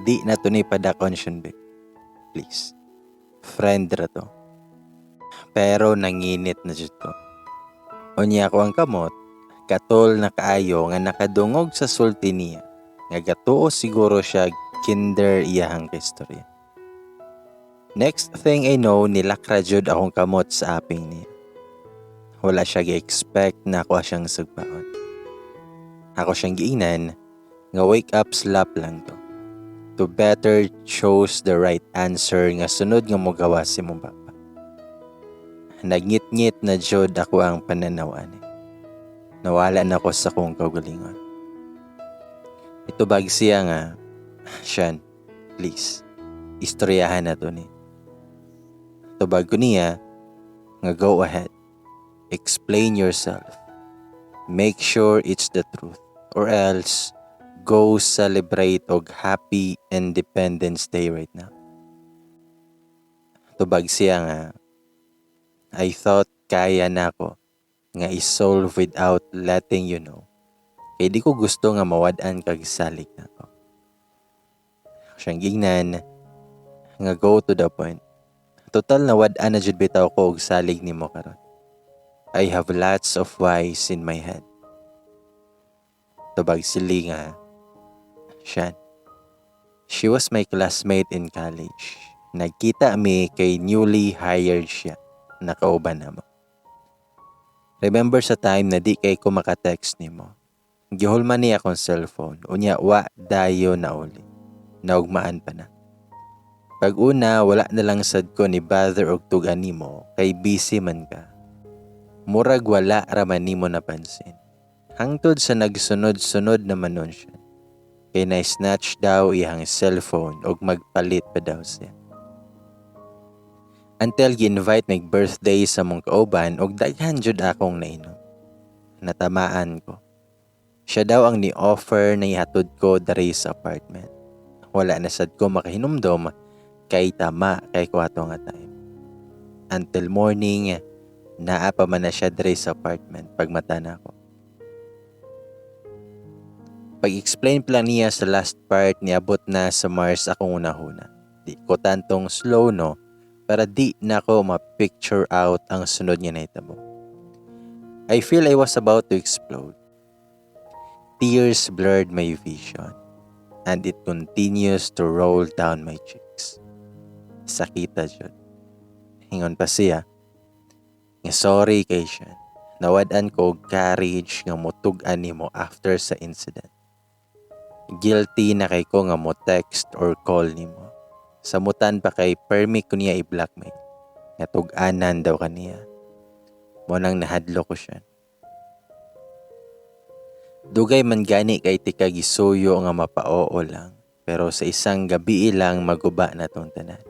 di na to ni padakon siya, be. Please. Friend ra to. Pero nanginit na jud ko. Unya ako ang kamot, katol na kaayo nga nakadungog sa sulti niya, nga gatuo siguro siya kinder iyahang kaistorya. Next thing I know, nilakra jud akong kamot sa aping niya. Wala siya gi-expect na ako siyang sugbaon. Ako siyang giingnan, nga wake up slap lang to. To better chose the right answer nga sunod nga mogawas si imong papa. Nagngit-ngit na jud ako ang pananaw ani. Nawala na ko sa akong kaugalingon. Itubag siya nga, "Shan, please, istoryahan na to ni." Tubag ko niya nga, "Go ahead. Explain yourself. Make sure it's the truth. Or else, go celebrate og happy Independence Day right now." Tubag siya nga, "I thought kaya na ako nga i-solve without letting you know. Kay di ko gusto nga mawad-an kag salig nako." Siyang gingnan nga, "Go to the point. Total nawad-an na jud bitaw ko og salig nimo karon. I have lots of whys in my head." Tubag sili nga, "Shan, she was my classmate in college. Nagkita mi kay newly hired siya. Nakauban na mo. Remember sa time na di kay ko maka-text nimo? Gihulman niya akong cellphone. Unya wa dayo na uli. Naugmaan pa na. Pag una, wala na lang sad ko ni bother og tug-an nimo kay busy man ka. Murag wala ra man nimo napansin. Hangtod sa nagsunod-sunod naman nun siya. Kay na-snatch daw iyang cellphone og magpalit pa daw siya. Until gi-invite mig birthday sa mong kauban og daghan jud akong nainom. Natamaan ko. Siya daw ang ni-offer na ihatod ko diri sa apartment. Wala na sad ko makahinumdom kay tama kay ko ato nga time. Until morning, naa pa man na siya diri sa apartment pagmata nako." Pag-explain pa lang niya sa last part, niabot na sa Mars akong unahuna. Di ko tantong slow, no, para di na ko ma-picture out ang sunod nga nahitabo. I feel I was about to explode. Tears blurred my vision and it continues to roll down my cheeks. Sakita jud. Ingon pa siya nga, "Sorry kay siya. Nawad-an ko og courage nga mutug-an nimo after sa incident. Guilty na kay ko nga mo text or call nimo. Samutan pa kay permi ko niya i-blackmail. Nga tug-anan daw kaniya. Mo nang nahadlo ko siya. Dugay man gani kay tika gisuyo nga mapaoo lang. Pero sa isang gabi lang maguba na tong tanan.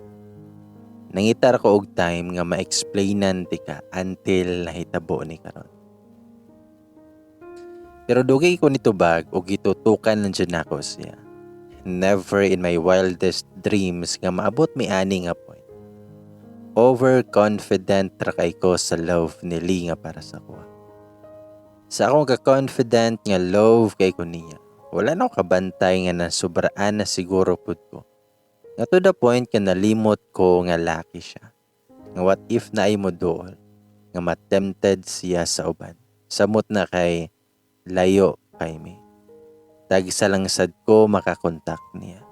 Nangita ra ko og time nga ma-explainan tika until nahitabo ni karon. Pero dugay ko nitubag og gitutukan lang jud nako siya. Never in my wildest dreams nga maabot mi ani nga point. Overconfident ra kay ko sa love ni Lee nga para sa kuha. Sa akong ka-confident nga love kay ko niya, wala na ko kabantay nga nasubraan na siguro pud ko. Nga to the point nga nalimot ko nga laki siya. Nga what if naay mo duol, nga matempted siya sa uban. Samot na kay layo kay mi. Tagsa lang sad ko makakontak niya.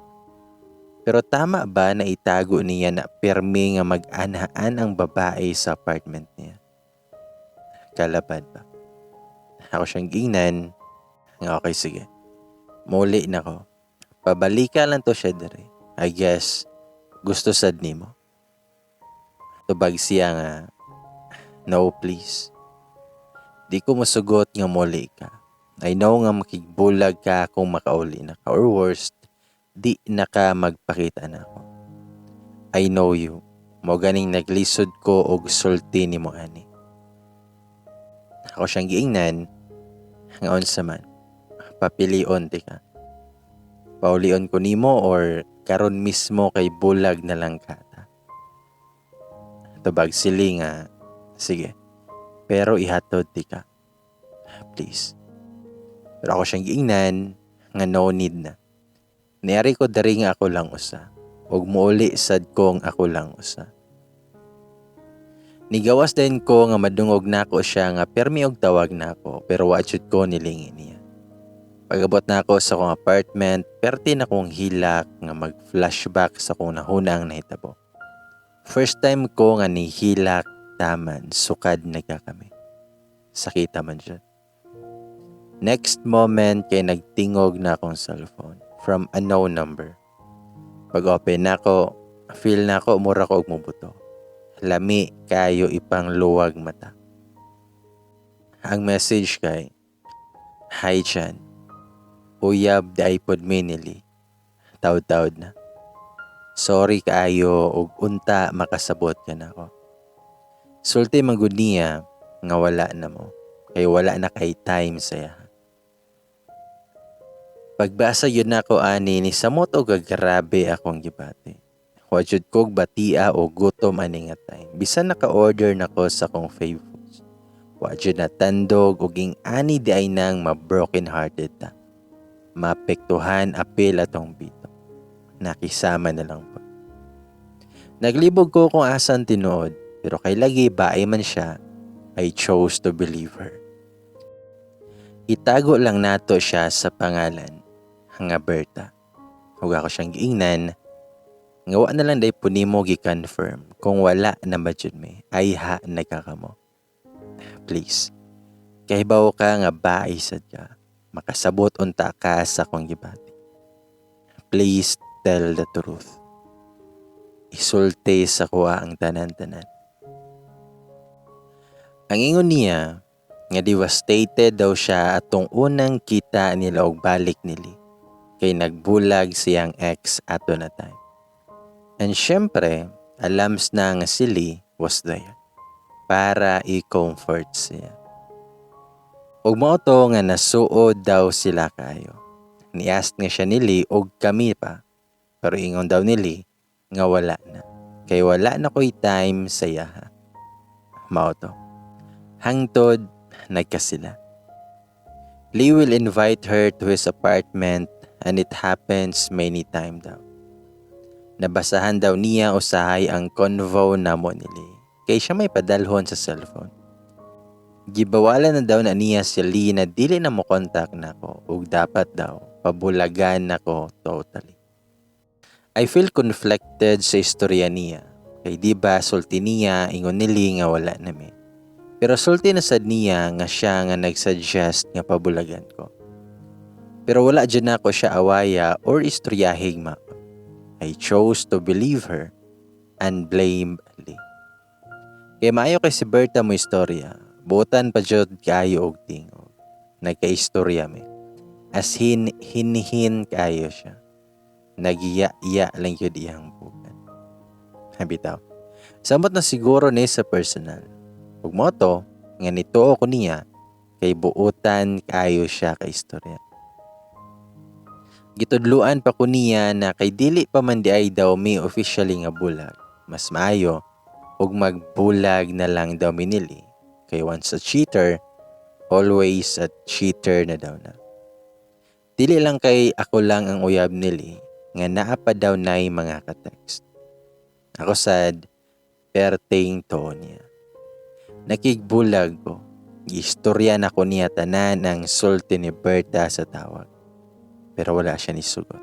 Pero tama ba na itago niya na pirmi nga mag-anhaan ang babae sa apartment niya? Kalabad ba? Ako siyang gingnan nga, "Okay, sige. Muli na ko. Pabalika lang to siya dire. I guess gusto sad nimo." Tubag siya nga, "No, please. Di ko mosugot nga muli ka. I know nga makigbulag ka kung makauli na ka or worst, di na ka magpakita na ako. I know you. Mo ganing naglisod ko og sulti nimo ani." Ako siyang giingnan nga, "Unsa man? Papilion ti ka. Paulion ko nimo or karon mismo kay bulag na lang ka ta?" Tubag sili nga, "Sige. Pero ihatod ti ka. Please." Pero ako siyang giingnan nga, "No need na. Niari ko diri nga ako lang usa. Ug muuli sad kong ako lang usa." Nigawas din ko nga madungog nako siya nga permi og tawag nako, pero wa jud ko nilingi niya. Pag-abot nako sa akong apartment, perti na kong hilak nga mag-flashback sa akong nahuna ang nahitabo. First time ko nga nihilak taman sukad nagkakami. Sakita man jud. Next moment kay nagtingog na akong cellphone from a known number. Pag open nako, feel nako mura ko og mobuto. Lami kayo ipang luwag mata. Ang message kay, "Hi Chan, uyab diay pod mi ni Lee. Taud-taud na. Sorry kaayo ug unta makasabot ka nako." Sulti man gud niya nga wala na mo. Kay wala na kay time sa iya. Pagbasa gyud nako ani, ni samot og grabe akong gibati. Wa jud kog batia o gutom ani nga time. Bisan naka-order nako sa akong fave foods. Wa jud natandog og ing ani diay nang ma-broken hearted ta. Maapektuhan apil atong bito. Nakisama na lang po. Naglibog ko kung asan tinuod, pero kay lagi bae man siya, I chose to believe her. Itago lang nato siya sa pangalan nga Berta. Ug ako siyang giingnan nga wa na lang diay po nimo gi-confirm kung wala na ba jud mi. Ay ha, nagkakamo. Please. Kahibaw ka nga bae sad ka. Makasabot unta ka sa akong gibati. Please tell the truth. Isulti sa kuha ang tanan-tanan. Ang ingon niya nga devastated daw siya atong unang kita nila og balik nili kay nagbulag siyang ex ato na time. And syempre, alams na nga si Lee was there para i-comfort siya. Ug mao to nga nasuod daw sila kayo. Ni-ask nga siya ni Lee og kami pa. Pero ingon daw ni Lee nga wala na. Kay wala na ko'y time sa iyaha. Mao to. Hangtod nagkasila. Lee will invite her to his apartment and it happens many time daw. Nabasahan daw niya usahay ang convo namo ni Lee. Kay siya may padalhon sa cellphone. Gibawalan na daw na niya si Lee na dili na mo contact nako ug dapat daw pabulagan nako totally. I feel conflicted sa istorya niya. Kay di ba sulti niya ingon ni Lee nga wala na mi. Pero sulti na sad niya nga siya nga nagsuggest nga pabulagan ko. Pero wala dyan ako siya awaya or istoryahig ma. I chose to believe her and blame Lee. Kay maayo kay si Berta mo istorya, buotan pa jud kaayo og tingog. Nagka-istorya mi. As hin hinhin kaayo siya. Nagiya-iya lang yun iyang bukan. Bitaw. Samot na siguro ni sa personal. Ug mao to, nga nituo ko niya, kay buutan kaayo siya ka istorya. Gitudluan pa ko niya na kay dili pa man diay daw mi officially nga bulag. Mas maayo ug magbulag na lang daw mi nili. Kay once a cheater, always a cheater na daw na. Dili lang kay ako lang ang uyab nili nga naa pa daw nay mga ka-text. Ako sad, perting tuo niya. Nakigbulag ko. Giistorya na ko niya tanan ang sulti ni Berta sa tawag. Pero wala siya nisugot.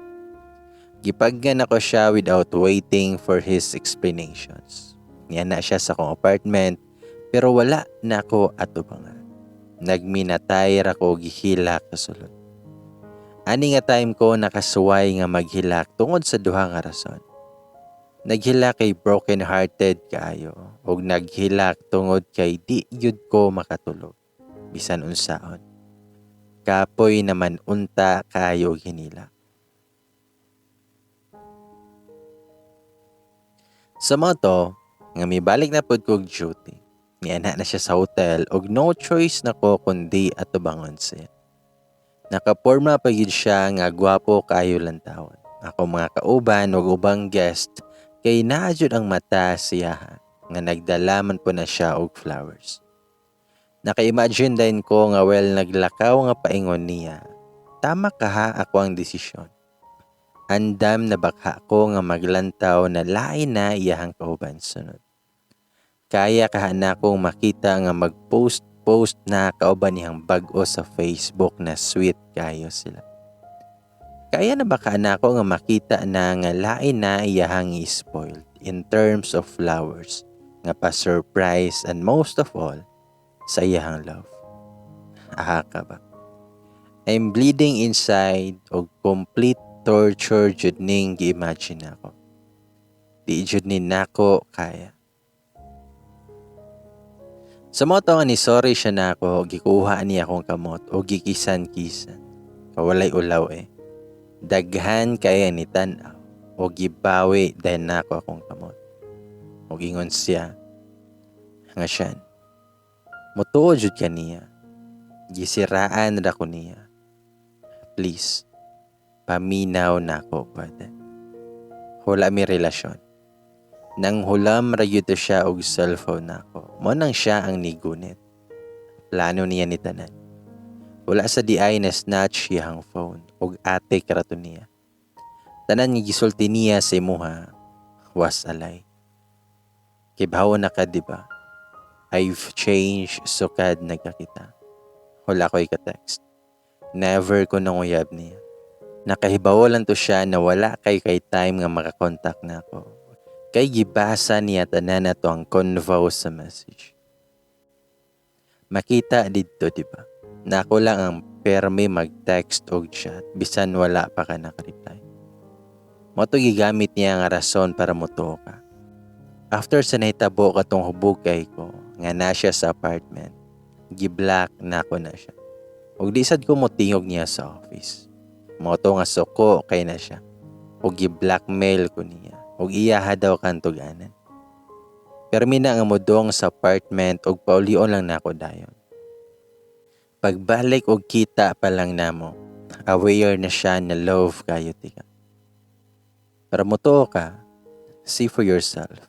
Gipaggan ako siya without waiting for his explanations. Niya na siya sa akong apartment pero wala na ako atubangan. Nagminatay ra ko gihilak sa sulod. Ani nga time ko nakasuway nga maghilak tungod sa duha nga rason. Naghilak kay broken hearted kaayo ug naghilak tungod kay di gyud ko makatulog bisan unsaon. Kapoy naman unta kaayo og hinila. Sa mao to, nga mibalik na pud kog duty. Niana na siya sa hotel og no choice na ko kundi atubangon siya. Nakaporma pa gyud siya nga gwapo kaayo lantawon. Ako mga kauban ug ubang guest kay naa jud ang mata siya nga nagdala man po na siya og flowers. Naka-imagine din ko nga well naglakaw nga paingon niya. Tama kaha ako ang desisyon. Andam na bakha ko nga maglantaw na lain na iyahang kauban sunod. Kaya kaha na akong makita nga mag-post-post na kauban niyang bag-o sa Facebook na sweet kayo sila. Kaya na baka na ako nga makita na nga lain na iyahang i-spoiled in terms of flowers nga pa-surprise and most of all sa iyahang love. Aha ka ba? I'm bleeding inside og complete Torture jud ning gi-imagine nako. Di jud ni nako kaya. Sa mao to nga ni sorry siya nako, gikuha niya akong kamot o gikisan-kisan. Kawalay ulaw eh. Daghan kaya ni tan-aw o gibawi dayon nako akong kamot. Og ingon siya nga siyan. Mutuo jud ka niya. Gisiraan ra ko niya. Please, paminaw nako pwede. Wala mi relasyon. Nang hulam ra gyud to siya og cellphone nako. Mo nang siya ang nigunit. Plano niya ni tanan. Wala sa diay na snatch iyang phone og atik ra to niya. Tanan nga gisulti niya sa imuha was a lie. Kibaw na ka, di ba? I've changed sukad nagkakita. Wala ko'y ka-text. Never ko nanguyab niya. Nakahibaw lang to siya na wala kay time nga makakontak na ako. Kay gibasa niya tanan na to ang convo sa message. Makita didto, di ba? Na ako lang ang permi mag-text og chat bisan wala pa ka naka-reply. Mao to gigamit niya nga rason para motuo ka. After sa nahitabo katong hubog kay ko nga na siya sa apartment, gi-block na ko na siya. Ug di sad ko motingog niya sa office. Mao to nga suko kay na siya. Ug gi-blackmail ko niya. Ug iyaha daw kantuganan. Pero mina nga modong sa apartment ug paulion lang nako dayon. Pagbalik og kita pa lang namo, aware na siya na love kayo tika. Para motuo ka, see for yourself.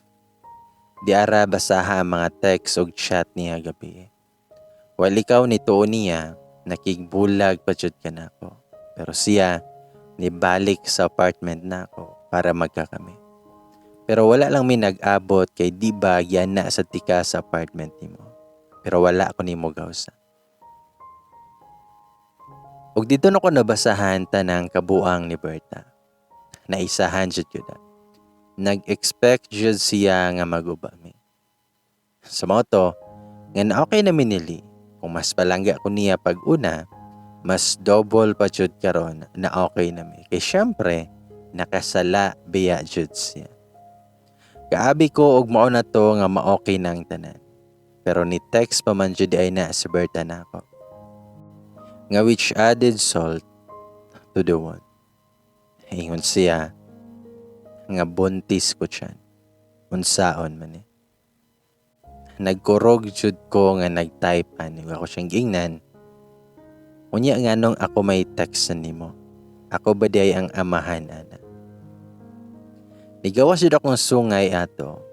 Di ara basaha ang mga text og chat niya gabi. While ikaw nituo niya, nakigbulag pa jud ka nako. Pero siya, nibalik sa apartment nako para magkakami. Pero wala lang mi nag-abot kay di ba yan na sa tika sa apartment nimo. Pero wala ko nimo gawsa. Ug dito na ko nabasahan tanang kabuang ni Berta. Naisahan jud ko da. Nag-expect jud siya nga maguba mi. Sa mao to, nga na okay na minili, kung mas palangga ko niya pag una, mas double pa jud karon na okay na mi. Kay syempre, nakasala biya jud siya. Kaabi ko og mao na to nga ma-okay na ang tanan. Pero ni text pa man jud ay na si Berta nako. Nga which added salt to the wound. Ingon siya nga buntis ko tiyan. Unsaon man eh. Nagkurog jud ko nga nag-type ani ako siyang giingnan. Unya nganong ako may text na nimo. Ako ba di ay ang amahan ana? Nigawas jud akong sungay ato.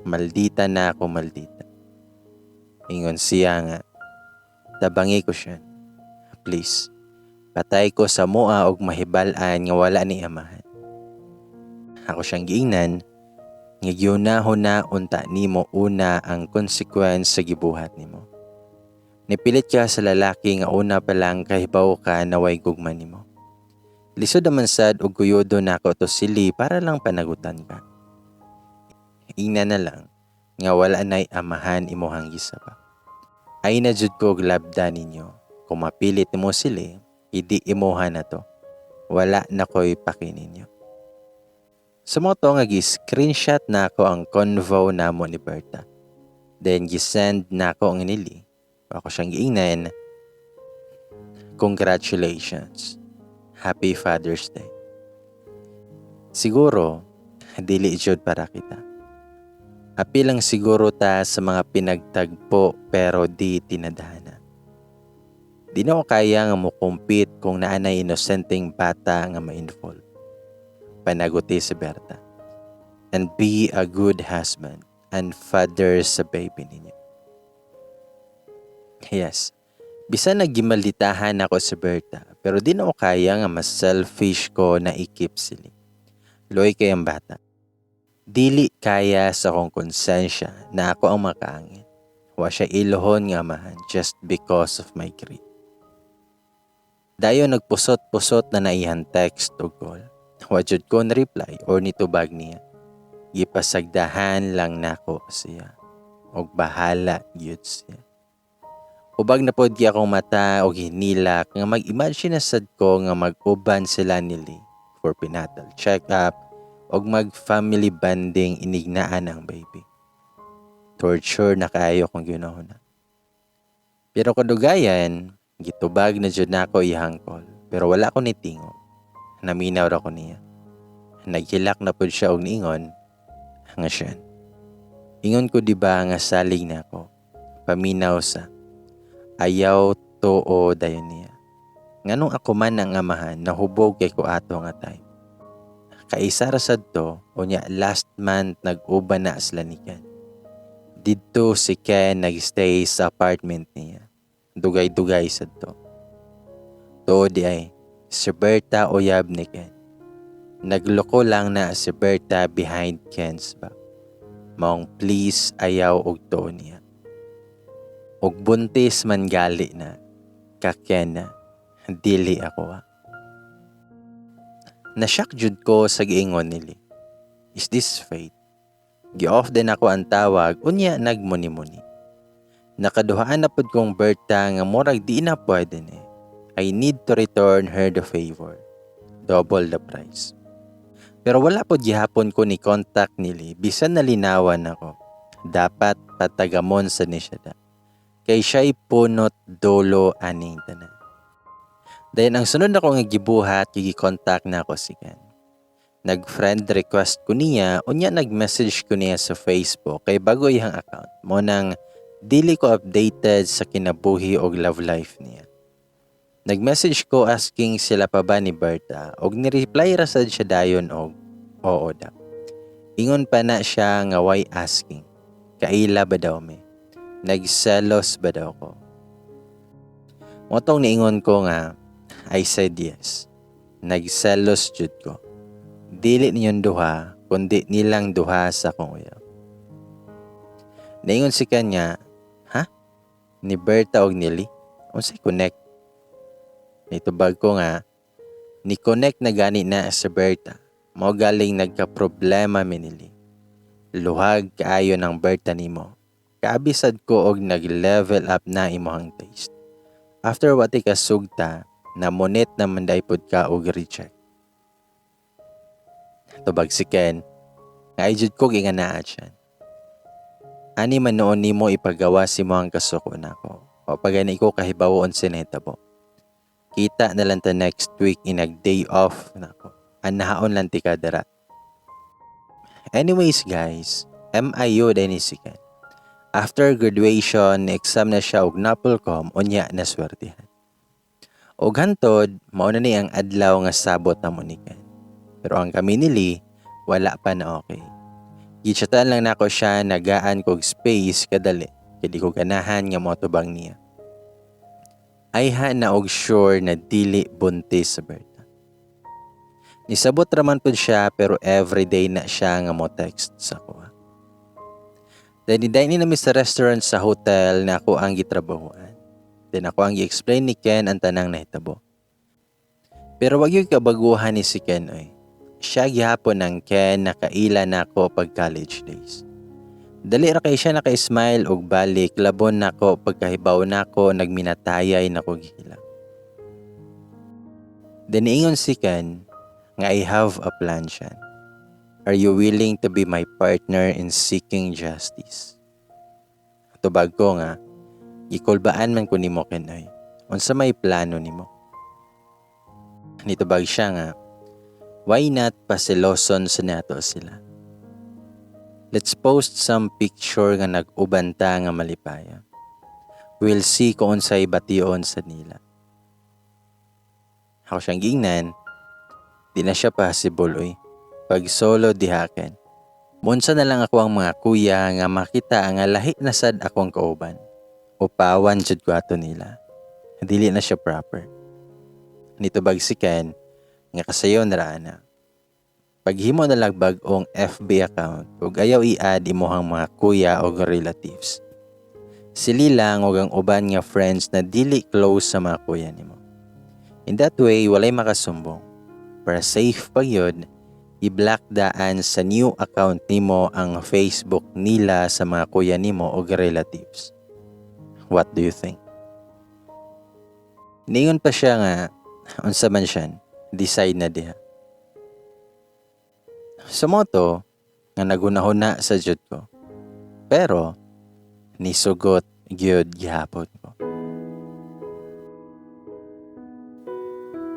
Maldita na ako, maldita. Ingon siya nga tabangi ko siya. Please, patay ko sa mua og mahibal-an nga wala ni amahan. Ako siyang giingnan nga giunahon na unta nimo una ang consequence sa gibuhat nimo. Nipilit ka sa lalaki nga una pa lang kahibaw ka na way gugma nimo. Lisod naman sad og guyudo nako to sili para lang panagutan ka. Ingna na lang nga wala nay amahan imuhang gisaba. Ay na jud ko og labda ninyo. Kung mapilit nimo sili, idi imuha na to. Wala na ko'y paki ninyo. Sa mao to nga gi-screenshot nako ang convo namo ni Berta. Then gi-send nako ang nili. Ako siyang giingnan. Congratulations. Happy Father's Day. Siguro, dili jud para kita. Happy lang siguro ta sa mga pinagtagpo pero di tinadhana. Di na ko kaya nga mo-compete kung naanay inosenteng bata nga ma-involve. Panaguti si Berta. And be a good husband and father sa baby ninyo. Yes, bisan naggimalitahan ako si Berta, pero di na ko kaya nga mas selfish ko na i-keep sila. Luoy kay ang bata. Dili kaya sa akong konsensya na ako ang makaangin. Wa siya ilohon nga amahan just because of my greed. Dayon nagpusot-pusot na naihan text o call. Wa jud ko na reply or nitubag niya. Gipasagdahan lang nako siya. Og bahala gyud siya. Ubag na pod akong mata og hinilak nga mag-imagine na sad ko nga mag-uban sila nili for prenatal check-up og mag family bonding inig naa ang baby. Torture na kaayo kung ginahuna. Pero kadugayan, gitubag na jud nako iyang call. Pero wala ko nitingog. Naminaw ra ko niya. Naghilak na pud siya og niingon nga siya. Ingon ko di ba nga salig na ako. Paminaw sa. Ayaw tuo dayon niya. Nganong ako man ang amahan, nahubog kay ko ato nga time. Kaisa ra sad to, unya last month nag-uban na sila ni Ken. Didto si Ken nag-stay sa apartment niya. Dugay-dugay sad to. Tuod diay, si Berta uyab ni Ken. Nagloko lang na si Berta behind Ken's back. Maong please ayaw og tuo niya. Og buntis man gali na, ka Ken na, dili ako ha. Na-shock jud ko sa giingon nili. Is this fate? Gi-off din ako ang tawag, unya nagmuni-muni. Nakaduhaan na pud kong Berta nga murag di na pwede ni. I need to return her the favor. Double the price. Pero wala pod gihapon ko ni contact nili bisan nalinawan ako. Dapat patagamon sa ni siya da. Kay siya'y punot dulo aning tanan. Dayon ang sunod nako nga gibuhat, gi-contact na ako si Ken. Nag-friend request ko niya, unya nag-message ko niya sa Facebook kay bago iyang account. Mo nang dili ko updated sa kinabuhi og love life niya. Nag-message ko asking sila pa ba ni Berta og ni-reply ra sad siya dayon og oo daw. Ingon pa na siya nga why asking. Kaila ba daw me? Nagselos ba daw ko? Motong niingon ko nga I said yes. Nagselos jud ko. Dili ninyong duha, kundi nilang duha sa akong uyab. Niingon si Ken nga, "Ha? Ni Berta og nili? Unsay connect?" Nitubag ko nga, ni connect na gani na sa Berta. Mao galing nagka-problema mi nili. Luhag kaayo ng Berta nimo. Kaabisad ko og nag-level up na imong taste. After what kasugta, namunit naman day pod ka og reject. Tubag si Ken, nga ay jud ko ginganaa siya. Ani man noon nimo ipagawa si mo ang kasuko nako. O pagani ko kahibaw unsa nahitabo. Kita na lang ta next week inag day off nako. Anahaon lang ti kadara. Anyways guys, MIU din ni si Ken. After graduation, exam na siya og Napolcom, unya na swertihan. Og hantod, mao na ni ang adlaw nga sabot na mo ni Ken. Pero ang kami nili, wala pa na okay. Gichatan lang nako siya nagaan kog space kadali, kay di ko ganahan nga motubang niya. Ayha na og sure na dili buntis sa Berta. Nisabot raman pud siya, pero everyday na siya nga mo text sa ako. Then ni nami sa restaurant sa hotel na ako ang gitrabahuan. Then ako ang gi-explain ni Ken ang tanang nahitabo. Pero wag yung kabaguhan ni si Ken oy. Siya gihapon ang Ken na kaila nako pag college days. Dali ra kay siya naka-smile og balik labon nako pagkahibaw nako nagminatayay nako gihilak. Then niingon si Ken nga, "I have a plan siya. Are you willing to be my partner in seeking justice?" Tubag ko nga, "Gikulbaan man ko nimo, Ken oy. Unsa may plano nimo?" Nitubag siya nga, "Why not paseloson sa nato sila? Let's post some picture nga nag-uban ta nga malipaya. We'll see kung unsay bation sa nila." Ako siyang giingnan, "Di na siya possible oy. Pag solo dihaken. Munsa na lang ako ang mga kuya nga makita nga lahi na sad akong kauban. Upawan jud ko ato nila. Dili na siya proper." Nitubag si Ken nga, "Kasayon ra ana. Paghimo na lang bag-ong FB account ug ayaw i-add imuhang mga kuya o relatives. Sili lang og ang uban nga friends na dili close sa mga kuya nimo. In that way, walay makasumbong. Para safe pa yun, i-block daan sa new account nimo ang Facebook nila sa mga kuya nimo o relatives. What do you think?" Ningon pa siya nga, "Unsa man siya, decide na diha." Sa mao to nga naghunahuna sa jud ko. Pero nisugot gyud gihapon ko.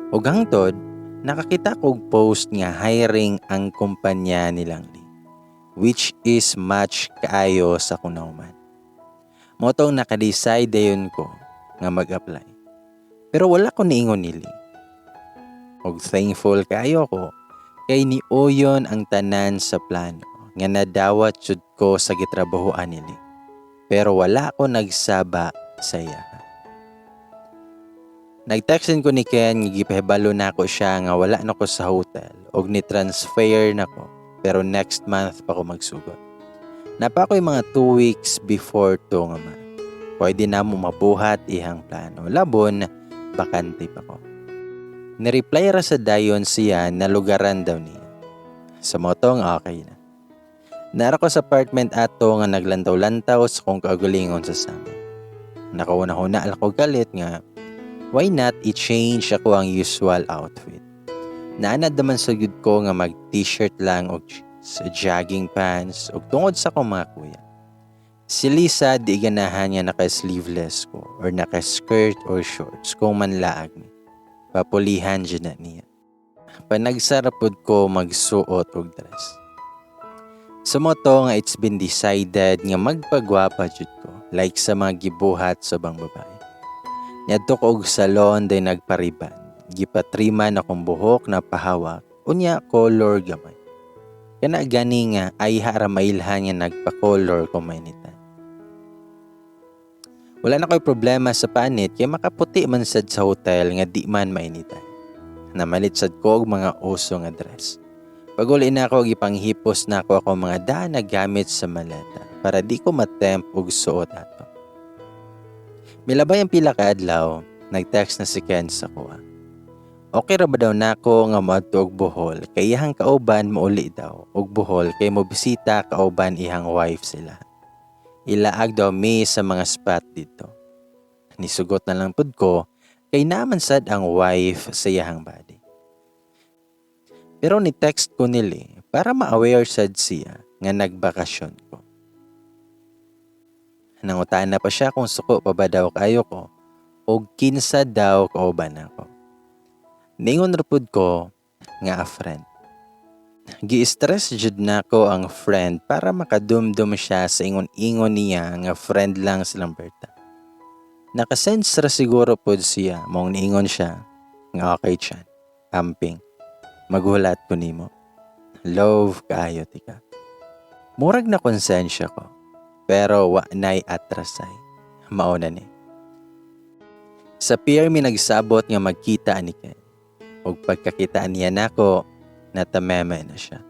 Ug hangtod nakakita kog post nga hiring ang kumpanya nilang Lee, which is match kaayo sa kunahuman. Mao tong naka-decide dayon ko nga mag-apply. Pero wala ko niingon ni Lee. Og thankful kaayo ko kay niuyon ang tanan sa plano nga nadawat jud ko sa gitrabahoan ni Lee. Pero wala ko nagsaba sa iya. Nag-text din ko ni Ken nga gipahibalo nako siya nga wala na ko sa hotel og ni-transfer na ko, pero next month pa ko magsugod. Napa ko'y mga 2 weeks before to nga month. Pwede na mo mabuhat ihang plano. Labon, bakante pa ko. Ni-reply ra sa dayon siya na lugaran daw niya. Sa motong okay na. Nara ko sa apartment ato nga naglantaw-lantaw sa kong kaugalingon sa summer. Nakauna-huna ako galit nga why not i-change ako ang usual outfit. Naanad naman sa gud ko nga mag t-shirt lang og jeans, jogging pants og tungod sa akong mga kuya. Si Lisa di ganahan nga naka-sleeveless ko or naka-skirt or shorts kung manlaag mi. Papulihan dyan na niya. Panagsarapod ko magsuot og dress. Sa moto nga it's been decided nga magpagwapa jud ko like sa mga gibuhat sa bang babae. Niadto ko og salon day nagpariban. Gipatriman akong buhok na pahawak, unya color gamay. Kana gani nga ay hara mailhan nga nagpa-color kung mainitan. Wala na ko'y problema sa panit kay makaputi man sad sa hotel nga di man mainitan. Namalit sad ko og mga uso nga dress. Pag-uli na ako, gipanghipos na ako ako mga daan na gamit sa maleta para di ko matemp og suot ato. Milabay ang pila ka adlaw, nag-text na si Ken sa kuha. Okay ra ba daw nako nga moadto og Bohol kay iyang kauban mouli daw og Bohol kay mobisita kauban iyang wife sila. Ilaag daw mi sa mga spot dito. Nisugot na lang pud ko kay naman sad ang wife sa iyang body. Pero ni text ko nili para ma-aware sad siya nga nagbakasyon ko. Nangutaan na pa siya kung suko pa ba daw kayo ko o kinsa daw kauban ako. Ningon ra pud ko nga a friend. Gi-stress jud nako ang friend para makadumdum siya sa ingon-ingon niya nga friend lang silang Berta. Nakasense ra siguro pud siya maong niingon siya nga okay chan, amping, maghulat ko nimo. Love kaayo tika. Murag na konsensya ko, pero wa nay atrasay. Mao na ni. Sa pier mi nagsabot nga magkita ni Ken. Ug pagkakita niya nako, natameme na siya.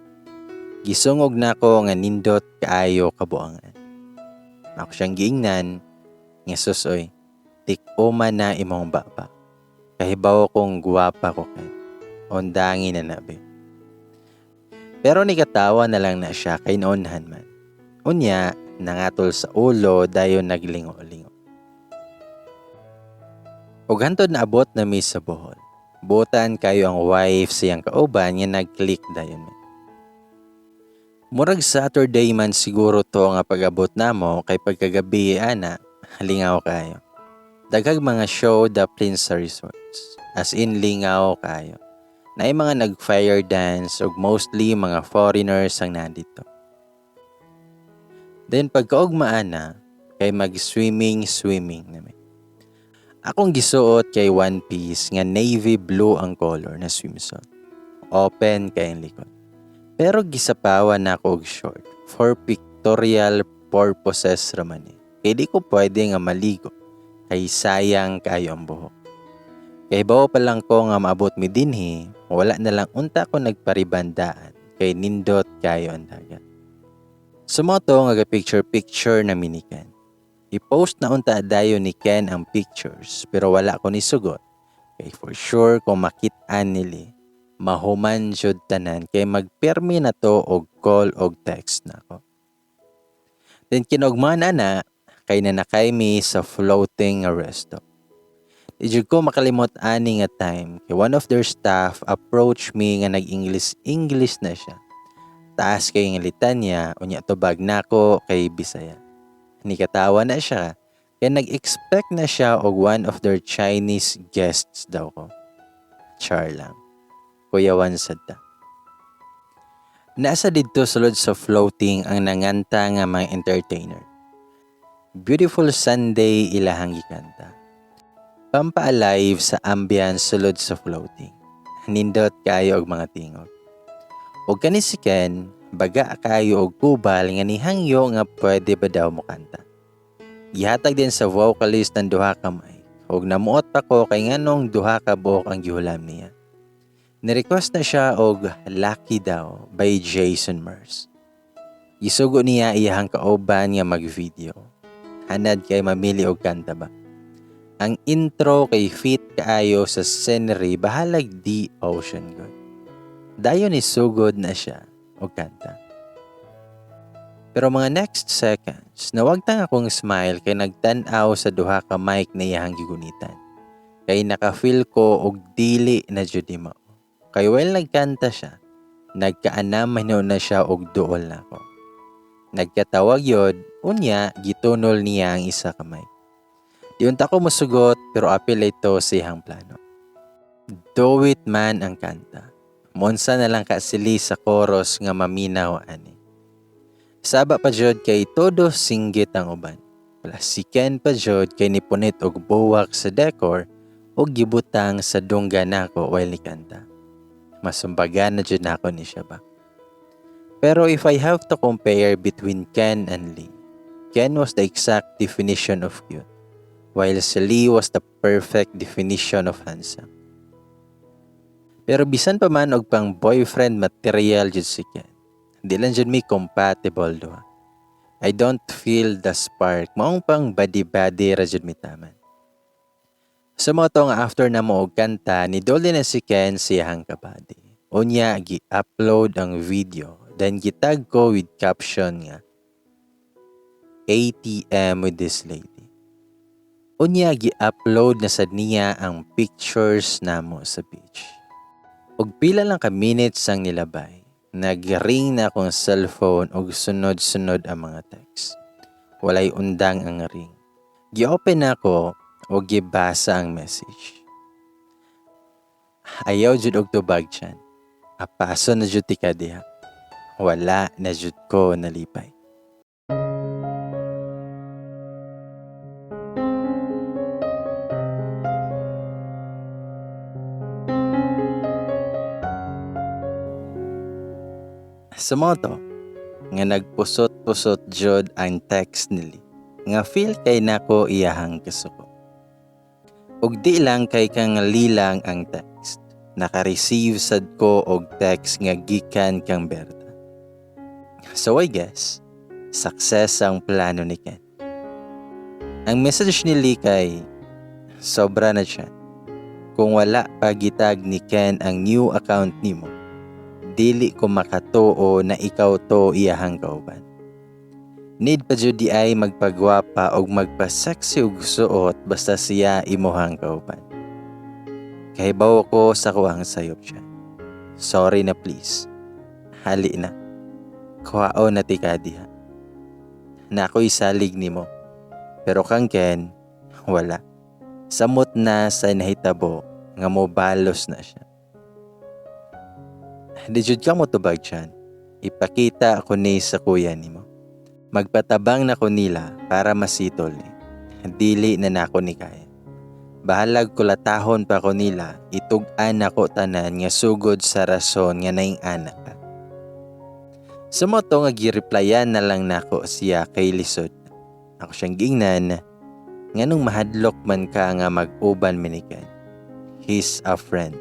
Gisungog nako nga nindot kaayo kabuangan. Ako siyang giingnan nga susoy, tik-uma na imong baba. Kahibaw kong guwapa ko Ken. Undangi na nabi. Pero nikatawa na lang na siya kay noonhan man. Unya, nangatol sa ulo dayon naglingo-lingo. Ug hantod naabot na mi sa Bohol. Butan kayo ang wife siyang kauban nga nag-click dayon mi. Murag Saturday man siguro to nga pag-abot namo kay pagkagabi ana, lingaw kayo. Daghag mga show the Prince Resorts. As in lingaw kayo. Naay mga nag-fire dance ug mostly mga foreigners ang nandito. Then pagkaugma ana kay mag-swimming swimming nami. Akong gisuot kay one piece nga navy blue ang color na swimsuit. Open kay ang likod. Pero gisapawan na ako og short for pictorial purposes raman eh. Kay di ko pwede nga maligo kay sayang kayo ang buhok. Kay bawo pa lang ko nga maabot mi dinhi, wala na lang unta ko nagparibandaan kay nindot kayo ang dagat. Sumoto nga ga picture picture na mi ni Ken. I-post na unta dayon ni Ken ang pictures pero wala ko ni sugot. Kay for sure kung makit-an nili, mahuman jud tanan kay magpirmi na to og call og text nako. Then kinaugmaan ana kay nanakay mi sa floating nga resto. Di jud ko makalimot ani nga time kay one of their staff approach me nga nag-English English na siya. Taas kay nga litanya, unya tubag nako kay Bisaya. Nikatawa na siya kay nag-expect na siya og one of their Chinese guests daw ko. Char lang. Kuyawan sad ta. Nasa didto sulod sa floating ang nanganta nga mga entertainer. Beautiful Sunday ilahang gikanta. Pampa-alive sa ambience sulod sa floating. Nindot kaayo og mga tingog. Og kani si Ken, baga kaayo og kubal nga nihangyo nga pwede ba daw mokanta. Gihatag din sa vocalist ng duha ka mic. Og namuot pa ko kay nganong duha ka buok ang gihulam niya. Ni-request na siya og Lucky Daw by Jason Mraz. Gisugo niya iyahang kauban nga mag-video. Hanad kay mamili og kanta ba. Ang intro kay fit kaayo sa scenery bahalag di ocean god. Dayon ni sugod na siya og kanta. Pero mga next seconds, nawagtang akong smile kay nagtan-aw sa duha ka mic na iyahang gigunitan. Kay naka-feel ko og dili na jud ni mao. Kay while nagkanta siya, nagkaanam hinuon na siya og duol nako. Nagkatawag yod, unya gitunol niya ang isa ka mic. Di unta ko mosugot pero apil ito sa iyang plano. Do it man ang kanta. Monsa na lang ka sili sa chorus nga maminaw ani. Saba pa jud kay todo singgit ang uban. Wala si Ken pa jud kay nipunit og buwak sa decor og gibutang sa dungga nako while ni kanta. Masumbagan na jud nako ni siya ba. Pero if I have to compare between Ken and Lee, Ken was the exact definition of cute, while si Lee was the perfect definition of handsome. Pero bisan pa man og pang boyfriend material jud si Ken, di lang jud mi compatible duha. I don't feel the spark. Maong pang buddy-buddy ra jud mi taman. Sa mao to nga after na mo og kanta, ni dole na si Ken siyahang kabady. Unya, gi-upload ang video, then gitag ko with caption nga, ATM with this lady. Unya, gi-upload na sad niya ang pictures namo sa beach. Og pila lang ka minutes ang nilabay, nag-ring na akong cellphone og sunod-sunod ang mga text. Walay undang ang ring. Gi-open nako og gibasa ang message. Ayaw jud og tubag tiyan. Apaso na jud tika diha. Wala na jud ko nalipay. Sa mao to, nga nagpusot-pusot jud ang text nili, nga feel kay nako iyahang kasuko. Og di lang kay kang lilang ang text, naka-receive sad ko og text nga gikan kang Berta. So I guess, success ang plano ni Ken. Ang message ni Lee kay, sobra na siya. Kung wala pagitag ni Ken ang new account nimo, dili ko makatuo na ikaw to iyahang kauban. Need pa jud di ay magpagwapa og magpa-sexy og suot basta siya imuhang kauban. Kahibaw ko sa kuwang sayop siya. Sorry na please. Hali na. Kuhao na tika diha. Na ako'y salig nimo. Pero kang Ken, wala. Samot na sa nahitabo nga mobalos na siya. Di jud ka mo tubag tiyan. Ipakita ko ni sa kuya nimo. Magpatabang na ko nila para masitol ni. Dili na nako ni kaya. Bahalag kulatahon pa ko nila, itug-an nako tanan nga sugod sa rason nga naing anak ka. Sa mao to nga gireplyan na lang nako siya kay lisod. Ako siyang giingnan, nganong mahadlok man ka nga mag-uban minikan. He's a friend.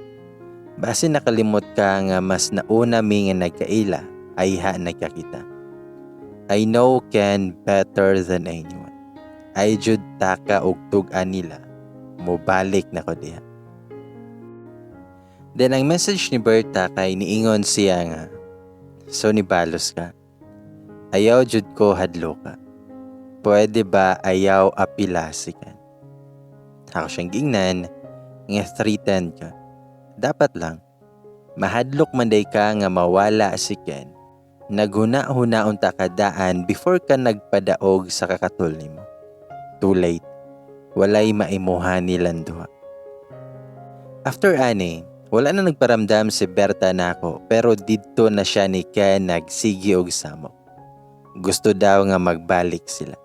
Base nakalimot ka nga mas nauna mi nga nagkaila, ay ha nagkakita. I know Ken better than anyone. Ay jud taka og tug-an nila, mobalik na ko diha. Then ang message ni Berta kay niingon siya nga, so ni balos ka. Ayaw jud ko hadlo ka. Pwede ba ayaw apilasikan? Ako siyang giingnan nga threatened ka. Dapat lang, mahadlok man day ka nga mawala si Ken. Naghuna-huna unta ka daan before ka nagpadaog sa kakatol nimo. Too late. Walay maimuha nilang duha. After ani, wala na nagparamdam si Berta nako, pero didto na siya ni Ken nagsigi og samok. Gusto daw nga magbalik sila.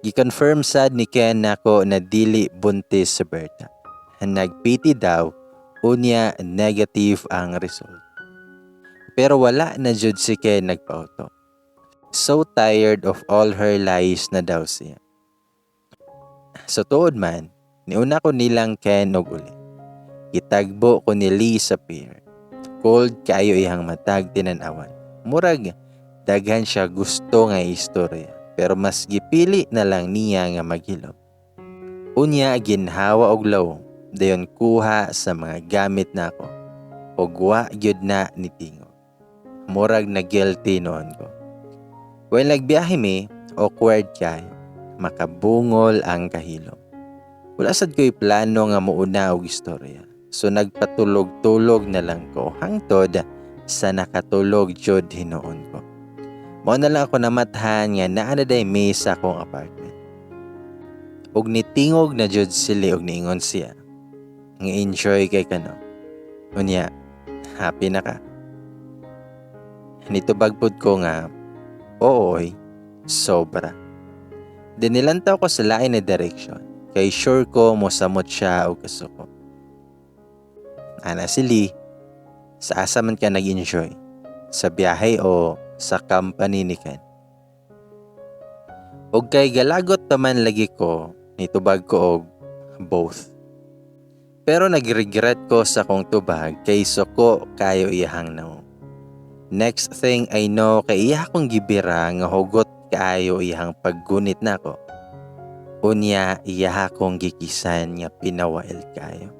Gi-confirm sad ni Ken nako na dili buntis si Berta. Nag-PT daw, unya negative ang result. Pero wala na jud si Ken nagpauto. So tired of all her lies na daw siya. So tuod man, niuna ko nilang Ken og uli. Gitagbo ko ni Lee sa pier. Cold kaayo iyang matag tinan-awan. Murag daghan siya gusto nga istorya, pero mas gipili na lang niya nga maghilom. Unya ginhawa og lawom, dayon kuha sa mga gamit nako. Ug wa gyud na nitingog. Murag na guilty noon ko. When nagbiyahe mi, awkward kayo. Makabungol ang kahilom. Wala sad ko'y plano nga muuna og istorya. So nagpatulog-tulog na lang ko hangtod sa nakatulog jud hinuon ko. Mao na lang ako namathan nga naa na day mi sa akong apartment. Ug nitingog na jud sila og niingon siya nga enjoy kay kano. Unya, happy na ka? Nitubag pud ko nga, oo oy, sobra. Dinilantaw ko sa lain na direction, kay sure ko mosamot siya og kasuko. Ana si Lee, sa asa man ka nag-enjoy? Sa biyahe o sa company ni Ken? Og kay galagot pa man lagi ko, nitubag ko og both. Pero nag-regret ko sa akong tubag kay suko kayo iyahang nawong. Next thing I know, kay iya akong gibira nga hugot kaayo iyahang paggunit nako. Unya iya akong gikisan nga pinawail kayo.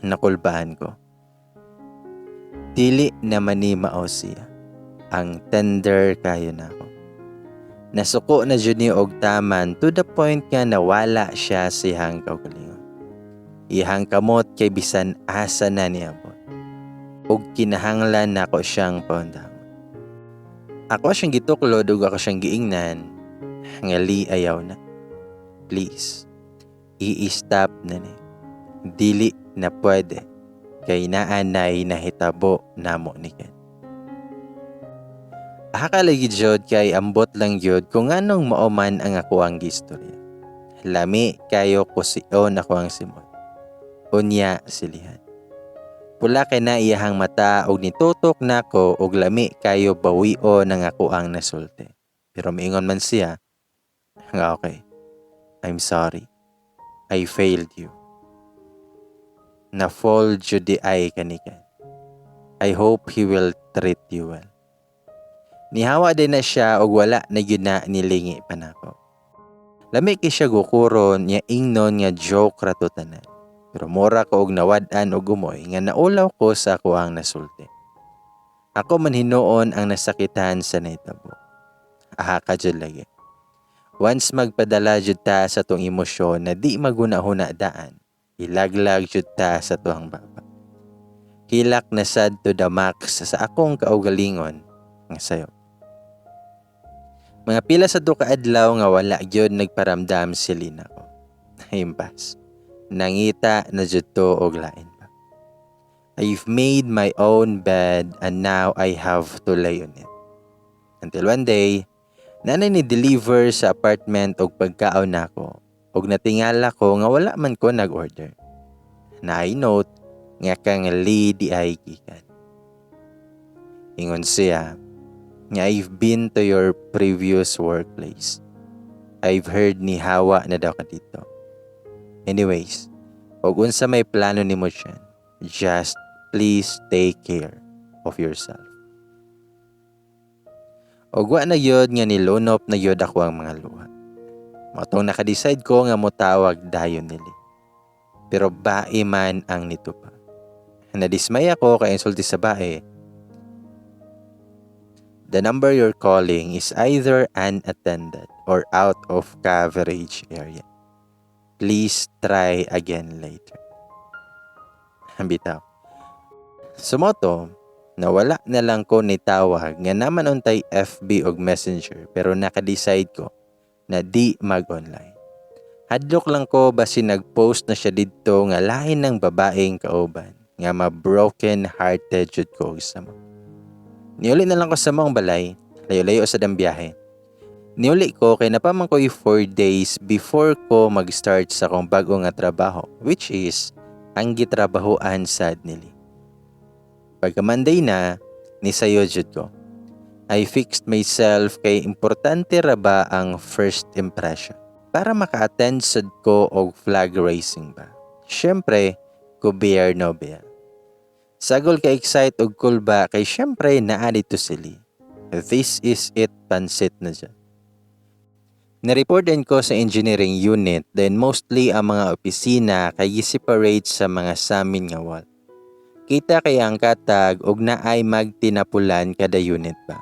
Nakulbaan ko. Dili naman ni mao siya. Ang tender kayo nako. Nasuko na jud ni og taman to the point nga nawala siya sa iyang kaugalingon. Iyang kamot kay bisan asa na niabot. Ug kinahanglan nako siyang paundangon. Ako siyang gituklod ug ako siyang giingnan nga, "Lee, ayaw na. Please, i-stop na ni. Dili na pwede kay naa nay nahitabo namo ni Ken." Akalagi jud kay ambot lang gyud kung anong mao man ang ako ang gistorya. Lami kayo kusion ako ang simot. Unya silihan. Pula kay na iyahang mata og nitutok nako og lami kayo bawion ang ako ang nasulti. Pero miingon man siya nga okay. I'm sorry. I failed you. Na-fall jud di ay kanikan. I hope he will treat you well. Nihawa din na siya og wala na gyud na nilingi pa nako. Lami kay siya gukuron niya ingnon nga joke ra to tanan. Pero mura ko og nawad-an og gumoy nga naulaw ko sa ako ang nasulti. Ako man hinuon ang nasakitan sa nahitabo. Aha ka jud lagi. Once magpadala jud ta sa tong emosyon na di maguna-huna daan, ilaglag jud ta sa tuang baba. Hilak na sad to the max sa akong kaugalingon nga sayo. Mga pila sa duha ka adlaw nga wala gyud nagparamdam si Lina ko. Impas. Nangita na jud to og lain pa. I've made my own bed and now I have to lay on it. Until one day, nanay ni deliver sa apartment og pagkaon nako og natingala ko nga wala man ko nag-order. Na I note nga kang Lee di ay gikan. Ingon siya nga I've been to your previous workplace. I've heard ni hawa na daw ka dito. Anyways, og unsa may plano nimo dyan, just please take care of yourself. Og wa na gyud nga nilunop na gyud ako ang mga luha. Mao tong naka-decide ko nga motawag dayon nili. Pero bae man ang nito pa. Nadismay ako kay insulti sa bae. The number you're calling is either unattended or out of coverage area. Please try again later. Bitaw. Sumoto, Nawala na lang ko ni tawag nga naman untay FB og Messenger, pero naka-decide ko na di mag-online. Hadlok lang ko basin nag-post na siya didto nga lain ng babaeng kauban, nga ma-broken hearted jud ko og sama. Niuli na lang ko sa mong balay, layo-layo sa dang biyahe. Niuli ko kay napaman ko'y 4 days before ko mag-start sa akong bago nga trabaho, which is ang gitrabahoan sad nili. Pagka Monday na, nisayo jud ko. I fixed myself kay importante ra ba ang first impression para maka-attend sad ko og flag raising ba. Syempre, gobyerno ba. Sagol ka excite og kulba kay syempre naa dito sili. This is it, pansit na dyan. Nireport din ko sa engineering unit, then mostly ang mga opisina kay gi-separate sa mga samin nga wall. Kita kay ang katag og naay magtinapulan kada unit ba.